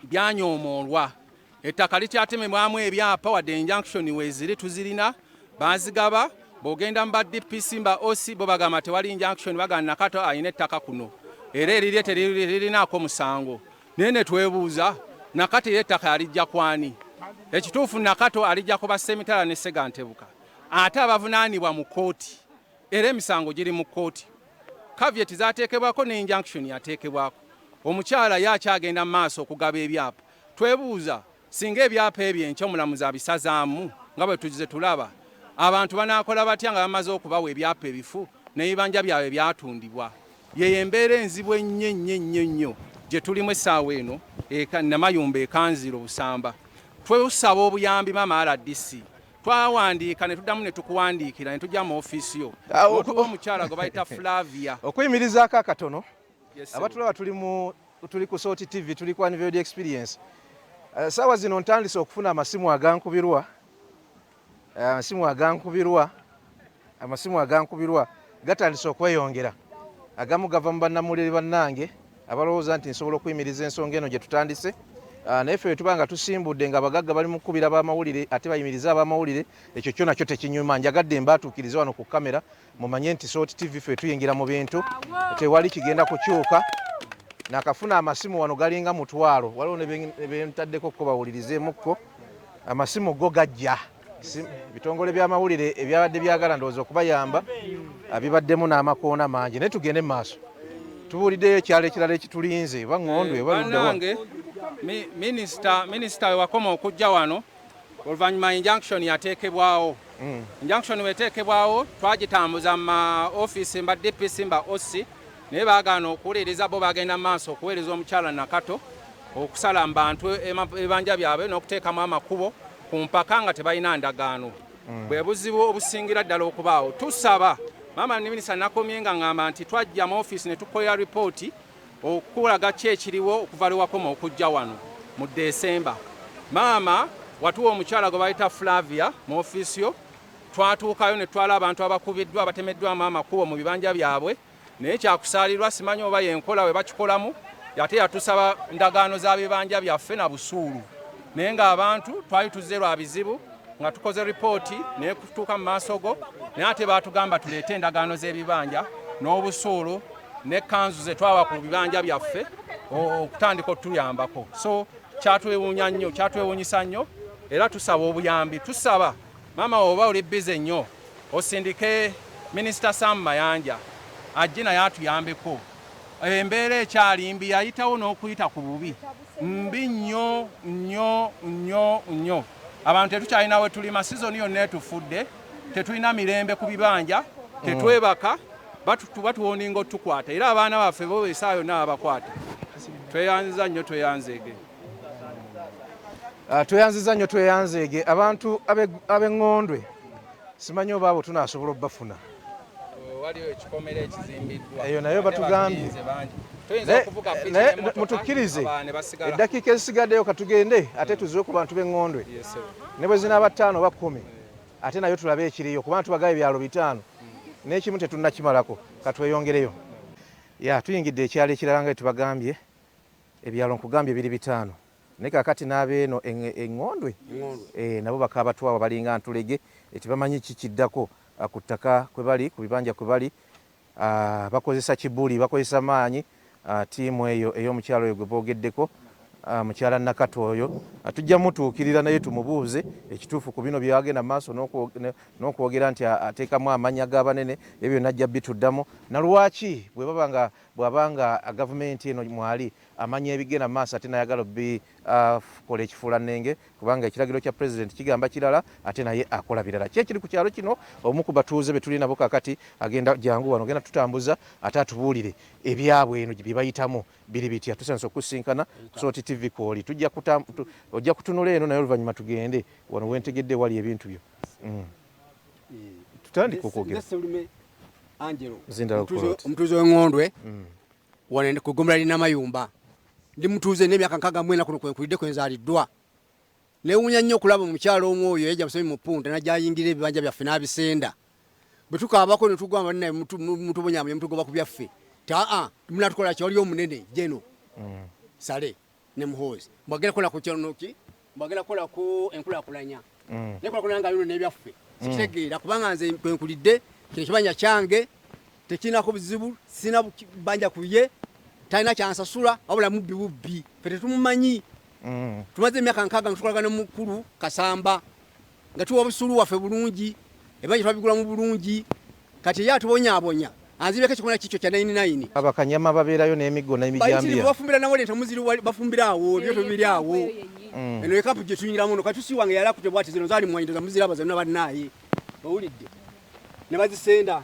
byanyoomoolwa. Ettaka likyatemebwamu ebyapa wadde injunction weeziri tuzirina, baazigaba. Bw'ogenda mu ba DPC mba OC bo bagamba tewali injunction, bagamba Nakato alina ettaka kuno era erirye teririnaako musango. Naye ne twebuuza Nakato era ettaka alijja kwani? Ekituufu Nakato alijja ku Bassemitala ne Ssegantebuka, ate abavunaanibwa mu kkooti, era emisango giri mu kkooti. Caveat zaateekebwako ne injunction yateekebwako. Omukyala ye akyagenda mu maaso okugaba ebyapa. Twebuuza singa ebyapa ebyo enkya omulamuzi abisazaamu nga bwe tugize tulaba, abantu banaakola batya nga bamaze okubawa ebyapa ebifu n'ebibanja byabwe byatundibwa? Yeyo embeera enzibu ennyo ennyo ennyo ennyo gye tulimu essaawa eno Namayumba ekanziro Busamba. Twesaba obuyambi maama RDC. Twawandiika ne tuddamu ne tukuwandiikira ne tujja mu ofiisi yo. Otuwa omukyala gwe bayita Flavia. Okuyimirizaako akatono, abatulaba tuli mu tuli ku Salt TV, tuli ku Unveiled Experience. Saawa zino ntandise okufuna amasimu agankubirwa, amasimu agankubirwa, amasimu agankubirwa gatandise okweyongera. Agamu gava mu bannamawulire bannange abalowooza nti nsobola okuyimiriza ensonga eno gye tutandise. Naye ffe tuba nga tusimbudde nga abagagga bali mu kukubira ab'amawulire ate bayimirize ab'amawulire, ekyo kyo nakyo tekinyuma. Njagadde mbaatuukirize wano ku kamera mumanye nti Salt TV ffe tuyingira mu bintu, tewali kigenda kukyuka. Nakafuna amasimu wano galinga 10,000, waliwo ne bentaddeko ko bawulirizeemukko. Amasimu go gajja, bitongole by'amawulire ebyabadde byagala ndowooza okubayamba bibaddemu n'amakoona mangi. Naye tugende mu maaso, tubuuliddeyo ekyalo ekirala ekitulinze oba ŋŋondwe oba ludda wa. Bannange, minisita we wakoma okujja wano oluvannyuma injunction yateekebwawo. Injunction weteekebwawo twagitambuza mu ma ofiisi mba DPC mba OC, naye baagaana okuwuliriza. Bo bagenda mu maaso okuweereza omukyala Nakato okusala mu bantu ebibanja byabwe n'okuteekamu amakubo ku mpaka nga tebalina ndagaano. Bwe buzibu obusingira ddala okubaawo. Tusaba maama minisita, nakomye nga ŋŋamba nti twajja mu ofiisi ne tukolera ripooti okulaga ki ekiriwo okuva lwe wakoma okujja wano mu Desemba. Maama watuwa omukyala gwe bayita Flavia mu ofiisi yo, twatuukayo ne tutwala abantu abakubiddwa abatemeddwamu amakubo mu bibanja byabwe, naye kyakusaalirwa simanyi oba yenkola we bakikolamu, ate yatusaba ndagaano za bibanja byaffe na busuulu, naye ng'abantu twali tuzze lwa bizibu nga tukoze ripooti naye kutuuka mu maaso go, naye ate baatugamba tuleete endagaano z'ebibanja n'obusuulu ne kanzu ze twawa ku bibanja byaffe okutandika otuyambako. So kyatwewuunya nnyo, kyatwewuunyisa nnyo, era tusaba obuyambi. Tusaba maama oba oli bize nnyo osindike Minisita Sam Mayanja ajje naye atuyambeko. Embeera ekyali mbi, yayitawo n'okuyita ku bubi, mbi nnyo nnyo nnyo nnyo. Abantu tetukyalina we tulima, sizoni yonna etufudde, tetulina mirembe ku bibanja. Tetwebaka, batuwoninga otukwata, era abaana baffe bo essaawa yonna babakwata. Tweyanziza nnyo, tweyanzeege. Tweyanziza nnyo, tweyanzeege. Abantu ab'eŋŋondwe simanyi oba abo tunaasobola obbafuna. Waliwo ekikomera ekizimbiddwa. Eyo nayo batugambye. Naye mutukkirize eddakiika ezisigaddeyo katugende ate tuziwe ku bantu b'eŋŋondwe, ne bwe zinaaba 5 oba 10, ate nayo tulabe ekiriyo, kubanga tubagaye ebyalo 5 n'ekimu tetunnakimalako. Katweyongereyo. Ya tuyingidde ekyalo ekirala nga tubagambye, ebyalo nkugambye biri 5, naye kaakati n'abeeno eŋŋondwe nabo bakabatwawa balinga ntulege, tebamanyi kikiddako ku ttaka kwe bali, ku bibanja kwe bali. Bakozesa kibuli, bakozesa maanyi. Ttiimu eyo ey'omukyalo oyo gwe boogeddeko, mukyala Nakato oyo, tujja mutuukirira naye tumubuuze ekituufu ku bino byagenda maaso n'okwogera nti ateekamu amannya g'abanene, ebyo byonna ajja bituddamu. Na lwaki bw'aba nga gavumenti eno mwali amanya ebigenda maaso ate nayagala obikola ekifuulannenge, kubanga ekiragiro kya pulezidenti kigamba kirala ate naye akola birala. Ki ekiri ku kyalo kino? Omu ku batuuze be tuli nabo kaakati agenda, jangu wano, genda tutambuza ate atubuulire ebyabwe eno bye bayitamu biri bitya. Tusanyusa okusinkana Salt TV kwoli. Ojja kutunula eno naye oluvannyuma tugende wano wentegedde wali ebintu byo. Tutandike okwogera. Angelo omutuuze w'eŋŋondwe wano ku ggombolola ly'e Namayumba. Ndi mutuuze n'emyaka 64 kuno kwenkulidde kwenzaaliddwa. Neewuunya nnyo okulaba omukyalo omu oyo yajja musomi mu ppunta n'ajja ayingira ebibanja byaffe n'abisenda. Bwe tukaabako ne tugamba bannaye mutubonyabonya mutugoba ku byaffe, ti aa munatukola ki, waliyo omunene jeno Sale ne Muhoozi mbwagenda kukola ku kyono ki, mbwagenda kukola ku enkulaakulanya n'enkulaakulanya nga bino n'ebyaffe sikitegeera, kubanga nze kwenkulidde kino ekibanja kyange tekirinako buzibu, sirina bbanja ku ye, talina kyansasula, wabula mubbi bubbi, ffe tetumumanyi. Tumaze emyaka 60 nga tukolagana mukulu Kasamba nga tuwa obusulu waffe bulungi, ebibanja twabigula mu bulungi, kati ye atubonyaabonya anzibeko ekikomera kikyo kya 99. Abakanyama babeerayo n'emiggo n'emijambiya bafumbira nawo leta muziri bafumbira awo, ebyoto biri awo. Eno ekapu gye tuyingiramu no kati wange yali akutte bwati, zino zaali mwanyi ndoza muziraba zonna bannaaye, owulidde, ne bazisenda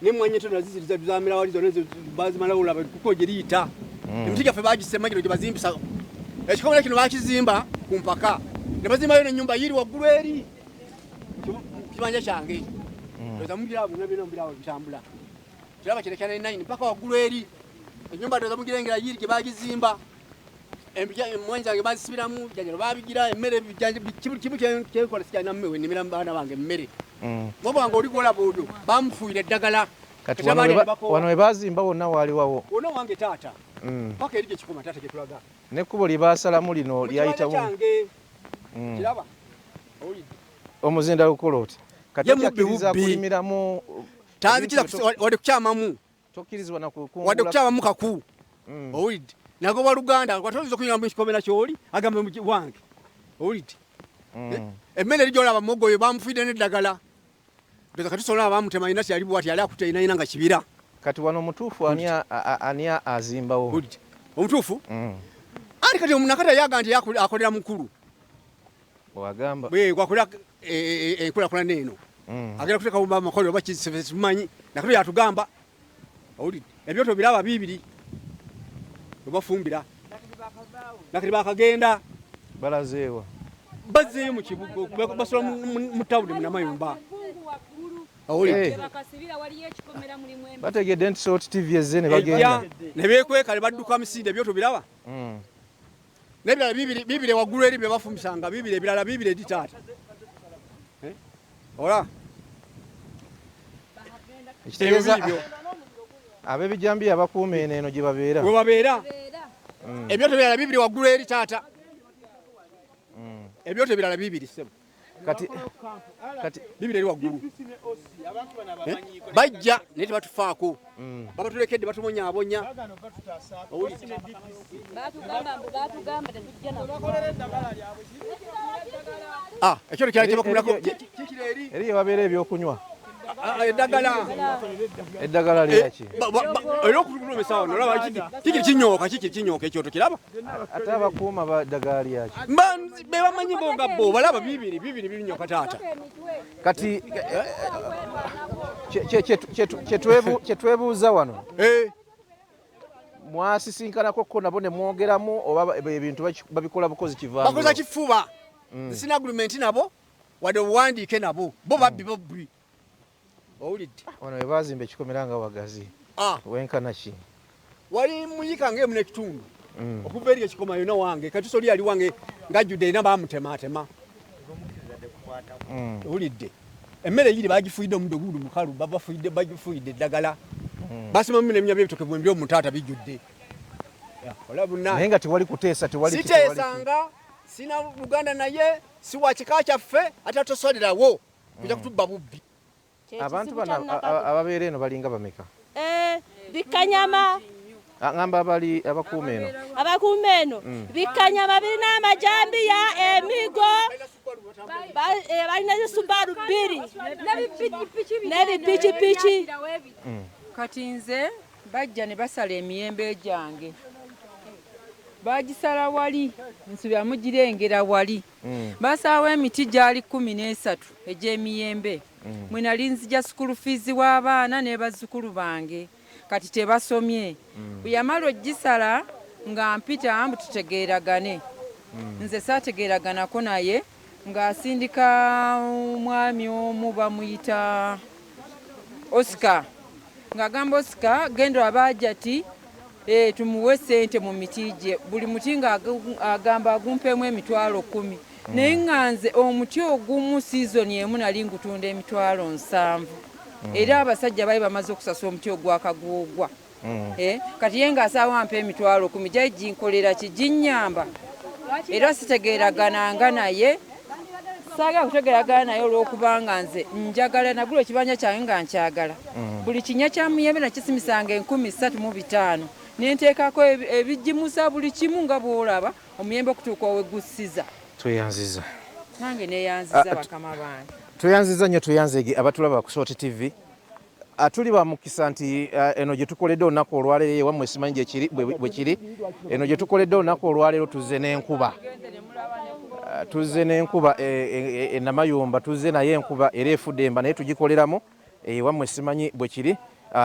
n'emmwanyi ento naziziriza zamera wali zonna bazimala olaba kuko gye liyita. Emiti gyaffe bagisema gino gye bazimbisa ekikomera kino bakizimba ku mpaka ne bazimbayo n'ennyumba yiri waggulu eri kibanja kyange. Ndoza mubirabo byonna byonna mubirabo bitambula kiraba kino kya 99 mpaka waggulu eri ennyumba ndoza mugirengera yiri gye bagizimba. Emmwanyi zange bazisibiramu, janjalo babigira, emmere kimu kyenkola sikyalina mmere, nnimira baana bange emmere. Mwobo wange oli gwolaba oyo bamufuuyira eddagala. Kati wano we bazimba wonna waaliwawo? Wonna wange taata, paka eri gye kikoma taata gye tulaga. N'ekkubo lye baasalamu lino lyayitawo kyange kiraba. Omuzinda gukola oti kati okyakiriza kulimiramu? Tanzikiriza wadde kukyamamu, tokkirizibwa na wadde kukyamamu kaku, owulidde? Nagoba Luganda watoyinza okunywa mu kikomera kyoli agamba wange, owulidde? Emmere eri gyolaba muwogo oyo bamufuidde n'eddagala, ndoza kati sobola bamutema ina yali bwati yali akutte ina nga kibira. Kati wano omutuufu ani azimbawo? Omutuufu ali kati omunakati yaga nti akolera mukulu wagamba gwakolera enkulaakulana eno, agenda kuteekawo amakolero oba simanyi, nakati yatugamba, owulidde? Ebyoto biraba bibiri webafumbira, nakati bakagenda. Balazeewa? Bazzeeyo mu kibuga, basula mu tawuni munamayumba. Bategedde nti Salt TV ezze ne bagenda ne beekweka ne badduka misinde. Ebyoto biraba n'ebirala bibiri waggulu eri bye bafumbisanga bibiri, ebirala bibiri eri taata ola. Ekitegeeza ab'ebijambiya bakuuma eno eno gye babeera. We babeera. Ebyoto birala bibiri waggulu eri taata, ebyoto ebirala bibiri ssebo. Kati kati bibiri eri waggulu. Bajja naye tebatufaako, babatulekedde batubonyaabonya. Ekyoto kyali kyebakumirako eri yewabeera ebyokunywa. Eddagala. Eddagala lyaki? Era okulumisa wano olaba kikiri kinyooka, kikiri kinyooka ekyoto kiraba. Ate abakuuma ba ddagala lyaki? Be bamanyi bo nga bo balaba bibiri bibiri binyooka taata. Kati kyetwebuuza wano. Mwasisinkanako ko nabo ne mwogeramu oba ebintu babikola bukozi kivandulo? Bakoza kifuba. Sina agreement nabo wadde obuwandiike nabo bo babbi bobbi. Owulidde? Wano we baazimba ekikomera nga wagazi. Wenkana ki? Wali muyika ng'emu n'ekitundu. Okuva eri ekikoma yonna wange katusoli yali wange ng'ajjudde erina baamutematema. Owulidde? Emmere eyiri bagifuuyidde omuddo gundi mukalu babafuuyidde bagifuuyidde eddagala. Basimamu n'ebinnya by'ebitooke bwe mbiri omutaata bijjudde. Naye nga tewali kuteesa, tewali siteesanga, sina luganda naye, si wa kika kyaffe, ate tosalirawo kujja kutubba bubbi. Abantu bano ababeera eno balinga bameka? Bikanyama. Ngamba abali abakuuma eno. Abakuuma eno. Bikanyama birina amajambiya, emigo, balina zisubaru bbiri n'ebipikipiki. Kati nze bajja ne basala emiyembe gyange. Bagisala wali, nsubira mugirengera wali. Basalawo emiti gyali 13 egy'emiyembe. Mwe nali nzija school fees w'abaana ne bazzukulu bange. Kati tebasomye. Bwe yamala ogisala nga mpita mbu tutegeeragane. Nze saategeeraganako naye ng'asindika omwami omu bamuyita Oscar. Ng'agamba Oscar genda abaajati tumuwe ssente mu miti gye. Buli muti ng'agamba agumpeemu emitwalo 10. Naye nga nze omuti ogumu sizoni emu nali ngutunda emitwalo 7. Era abasajja baali bamaze okusasula omuti ogwakagwogwa. Kati ye ng'asaawa mpa emitwalo 10 gyali ginkolera ki ginnyamba. Era sitegeeragananga naye. Saagala kutegeeragana naye olw'okubanga nze njagala nagula ekibanja kyange nga nkyagala. Buli kinnya kya muyembe nakisimisanga 3500. Ne nteekako ebigimusa buli kimu nga bw'olaba omuyembe okutuuka owegussiza. Tweyanziza. Nange neeyanziza bakama bange. Tweyanziza nnyo, tweyanzeege abatulaba ku Salt TV. Tuli ba mukisa nti eno gye tukoledde olunaku olwaleero ewammwe simanyi gye kiri bwe kiri. Eno gye tukoledde olunaku olwaleero tuzze n'enkuba. Tuzze n'enkuba Namayumba tuzze naye enkuba era efudde emba naye tugikoleramu ewammwe simanyi bwe kiri.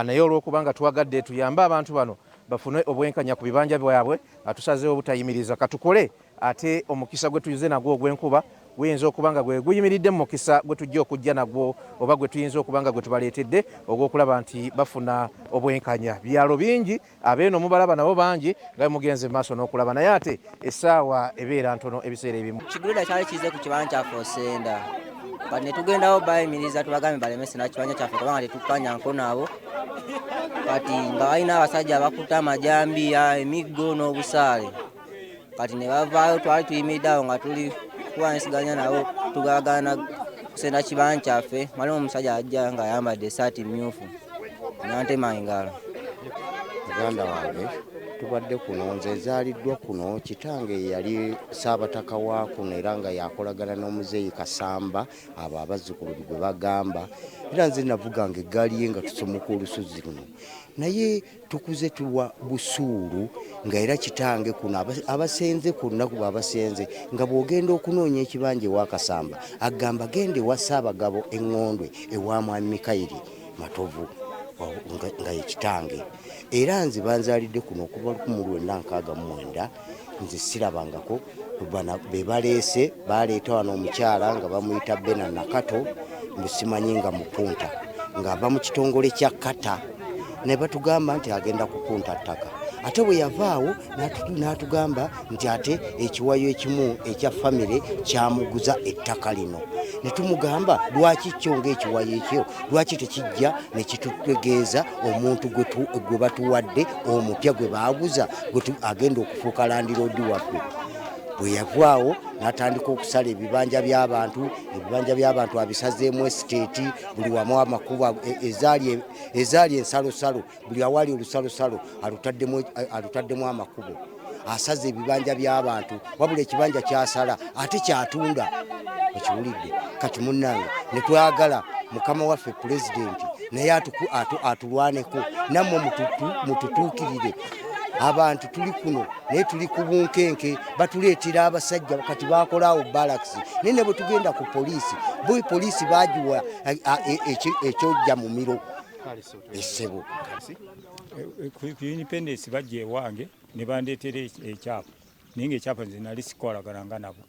Naye olw'okubanga twagadde tuyambe abantu bano bafune obwenkanya ku bibanja byabwe, tusazeewo obutayimiriza katukole ate omukisa gwe tuyize nagwo ogw'enkuba guyinza okuba nga gwe guyimiridde mu mukisa gwe tujja okujja nagwo oba gwe tuyinza okuba nga gwe tubaleetedde ogw'okulaba nti bafuna obwenkanya. Byalo bingi abeeno mubalaba nabo bangi nga mugenze mu maaso n'okulaba, naye ate essaawa ebeera ntono ebiseera ebimu. Kigulira kyali kize ku kibanja kyaffe Osenda. Kati ne tugendawo bayimiriza tubagambe balemese na kibanja kyaffe kubanga tetukkanya nabo. Kati nga balina abasajja abakutte amajambiya, emiggo n'obusaale. Kati ne bavaayo twali tuyimiridde awo nga tuli kuwanyisiganya nabo tugabagana kusenda kibanja kyaffe. Waliwo omusajja ajja ng'ayambadde essaati mmyufu n'antema engalo. Muganda wange tubadde kuno, nze nzaaliddwa kuno, kitange yali Ssaabataka wa kuno era nga yakolagana n'omuzeeyi Kasamba, abo abazzukulu gwe bagamba. Era nze navuganga eggaali ye nga tusomoka olusozi luno. Naye tukuze tuwa busuulu nga era kitange kuno abasenze ku lunaku bw'abasenze nga bw'ogenda okunoonya ekibanja ewa Kasamba agamba genda ewa Ssaabagabo Eŋŋondwe ewa Mwami Mikayiri Matovu nga ye kitange. Era nze banzaalidde kuno okuva 1969, nze sirabangako be baleese. Baleeta wano omukyala nga bamuyita Bena Nakato, mbu simanyi nga mupunta, ng'ava mu kitongole kya Kata, ne batugamba nti agenda kupunta ttaka. Ate bwe yavaawo n'atugamba nti ate ekiwayo ekimu ekya famire kyamuguza ettaka lino. Ne tumugamba lwaki kyo ng'ekiwayo ekyo lwaki tekijja ne kitutegeeza omuntu gwe batuwadde omupya gwe baaguza agenda okufuuka landiroodi waffe. Bwe yavaawo n'atandika okusala ebibanja by'abantu, ebibanja by'abantu abisazeemu esiteeti, buli wamu amakubo ezaali ensalosalo, buli awali olusalosalo alutaddemu amakubo. Asaze ebibanja by'abantu, wabula ekibanja kyasala ate kyatunda. Okiwulidde? Kati munnange ne twagala Mukama waffe Pulezidenti naye atulwaneko, nammwe mututuukirire. Abantu tuli kuno naye tuli ku bunkenke, batuleetera abasajja kati bakolaawo barracks, naye ne bwe tugenda ku poliisi, bo poliisi bagiwa ekyojja mumiro essebo. Ku independence bajja ewange ne bandeetera ekyapa, naye nga ekyapa nze nali sikwalagananga nabo,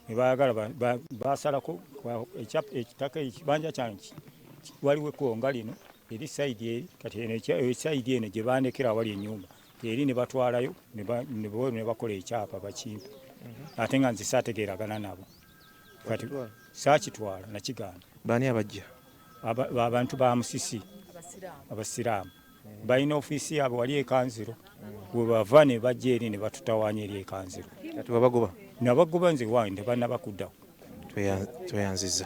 ne baagala basalako ettaka, ekibanja kyange waliwo ekkubo nga lino eri side eri, kati eno esayidi eno gye bandekera awali ennyumba eri ne batwalayo ne bakola ekyapa bakimpa, ate nga nze saategeeragana nabo, kati saakitwala nakigaana. Baani abajja? Abantu ba Musisi Abasiraamu balina ofiisi yaabwe wali ekanziro, we bava ne bajja eri ne batutawaanya eri ekanziro. Kati wabagoba? Nabagoba nze wange tebannabakuddawo. Tweyanzizza.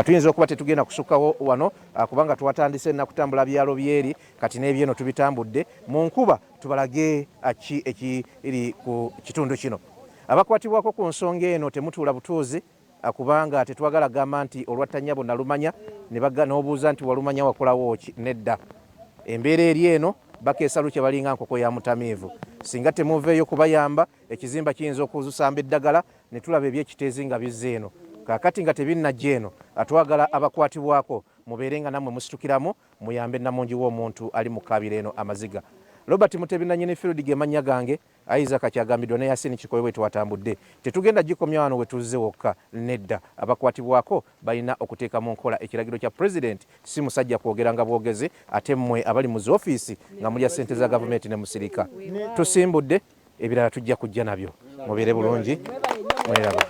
Tuyinza okuba tetugenda kusukkawo wano kubanga twatandise nakutambula byalo byeri, kati n'ebyeno tubitambudde mu nkuba tubalage ki ekiri ku kitundu kino. Abakwatibwako ku nsonga eno temutuula butuuzi, kubanga tetwagala gamba nti olwatta nnyabo nalumanya n'obuuza nti walumanya wakolawo ki? Nedda, embeera eri eno bakeesa lukye balinga nkoko ya mutamiivu. Singa temuveeyo kubayamba, ekizimba kiyinza okuzusamba eddagala ne tulaba ebyekiteezi nga bizze eno. Kaakati nga tebinnajja eno, atwagala abakwatibwako mubeere nga nammwe musitukiramu muyambe nnamungi w'omuntu ali mu kaabiro eno amaziga. Robert Mutebi nannyini Field ge mannya gange, Isaac Kyagambiddwa ne Yasin Kikowe bwe twatambudde. Tetugenda gikomya wano we tuzze wokka, nedda. Abakwatibwako balina okuteeka mu nkola ekiragiro kya Pulezidenti, si musajja kwogera nga bwogezi, ate mmwe abali mu zi ofiisi nga mulya ssente za gavumenti ne musirika. Tusimbudde, ebirala tujja kujja nabyo. Mubeere bulungi, mweraba.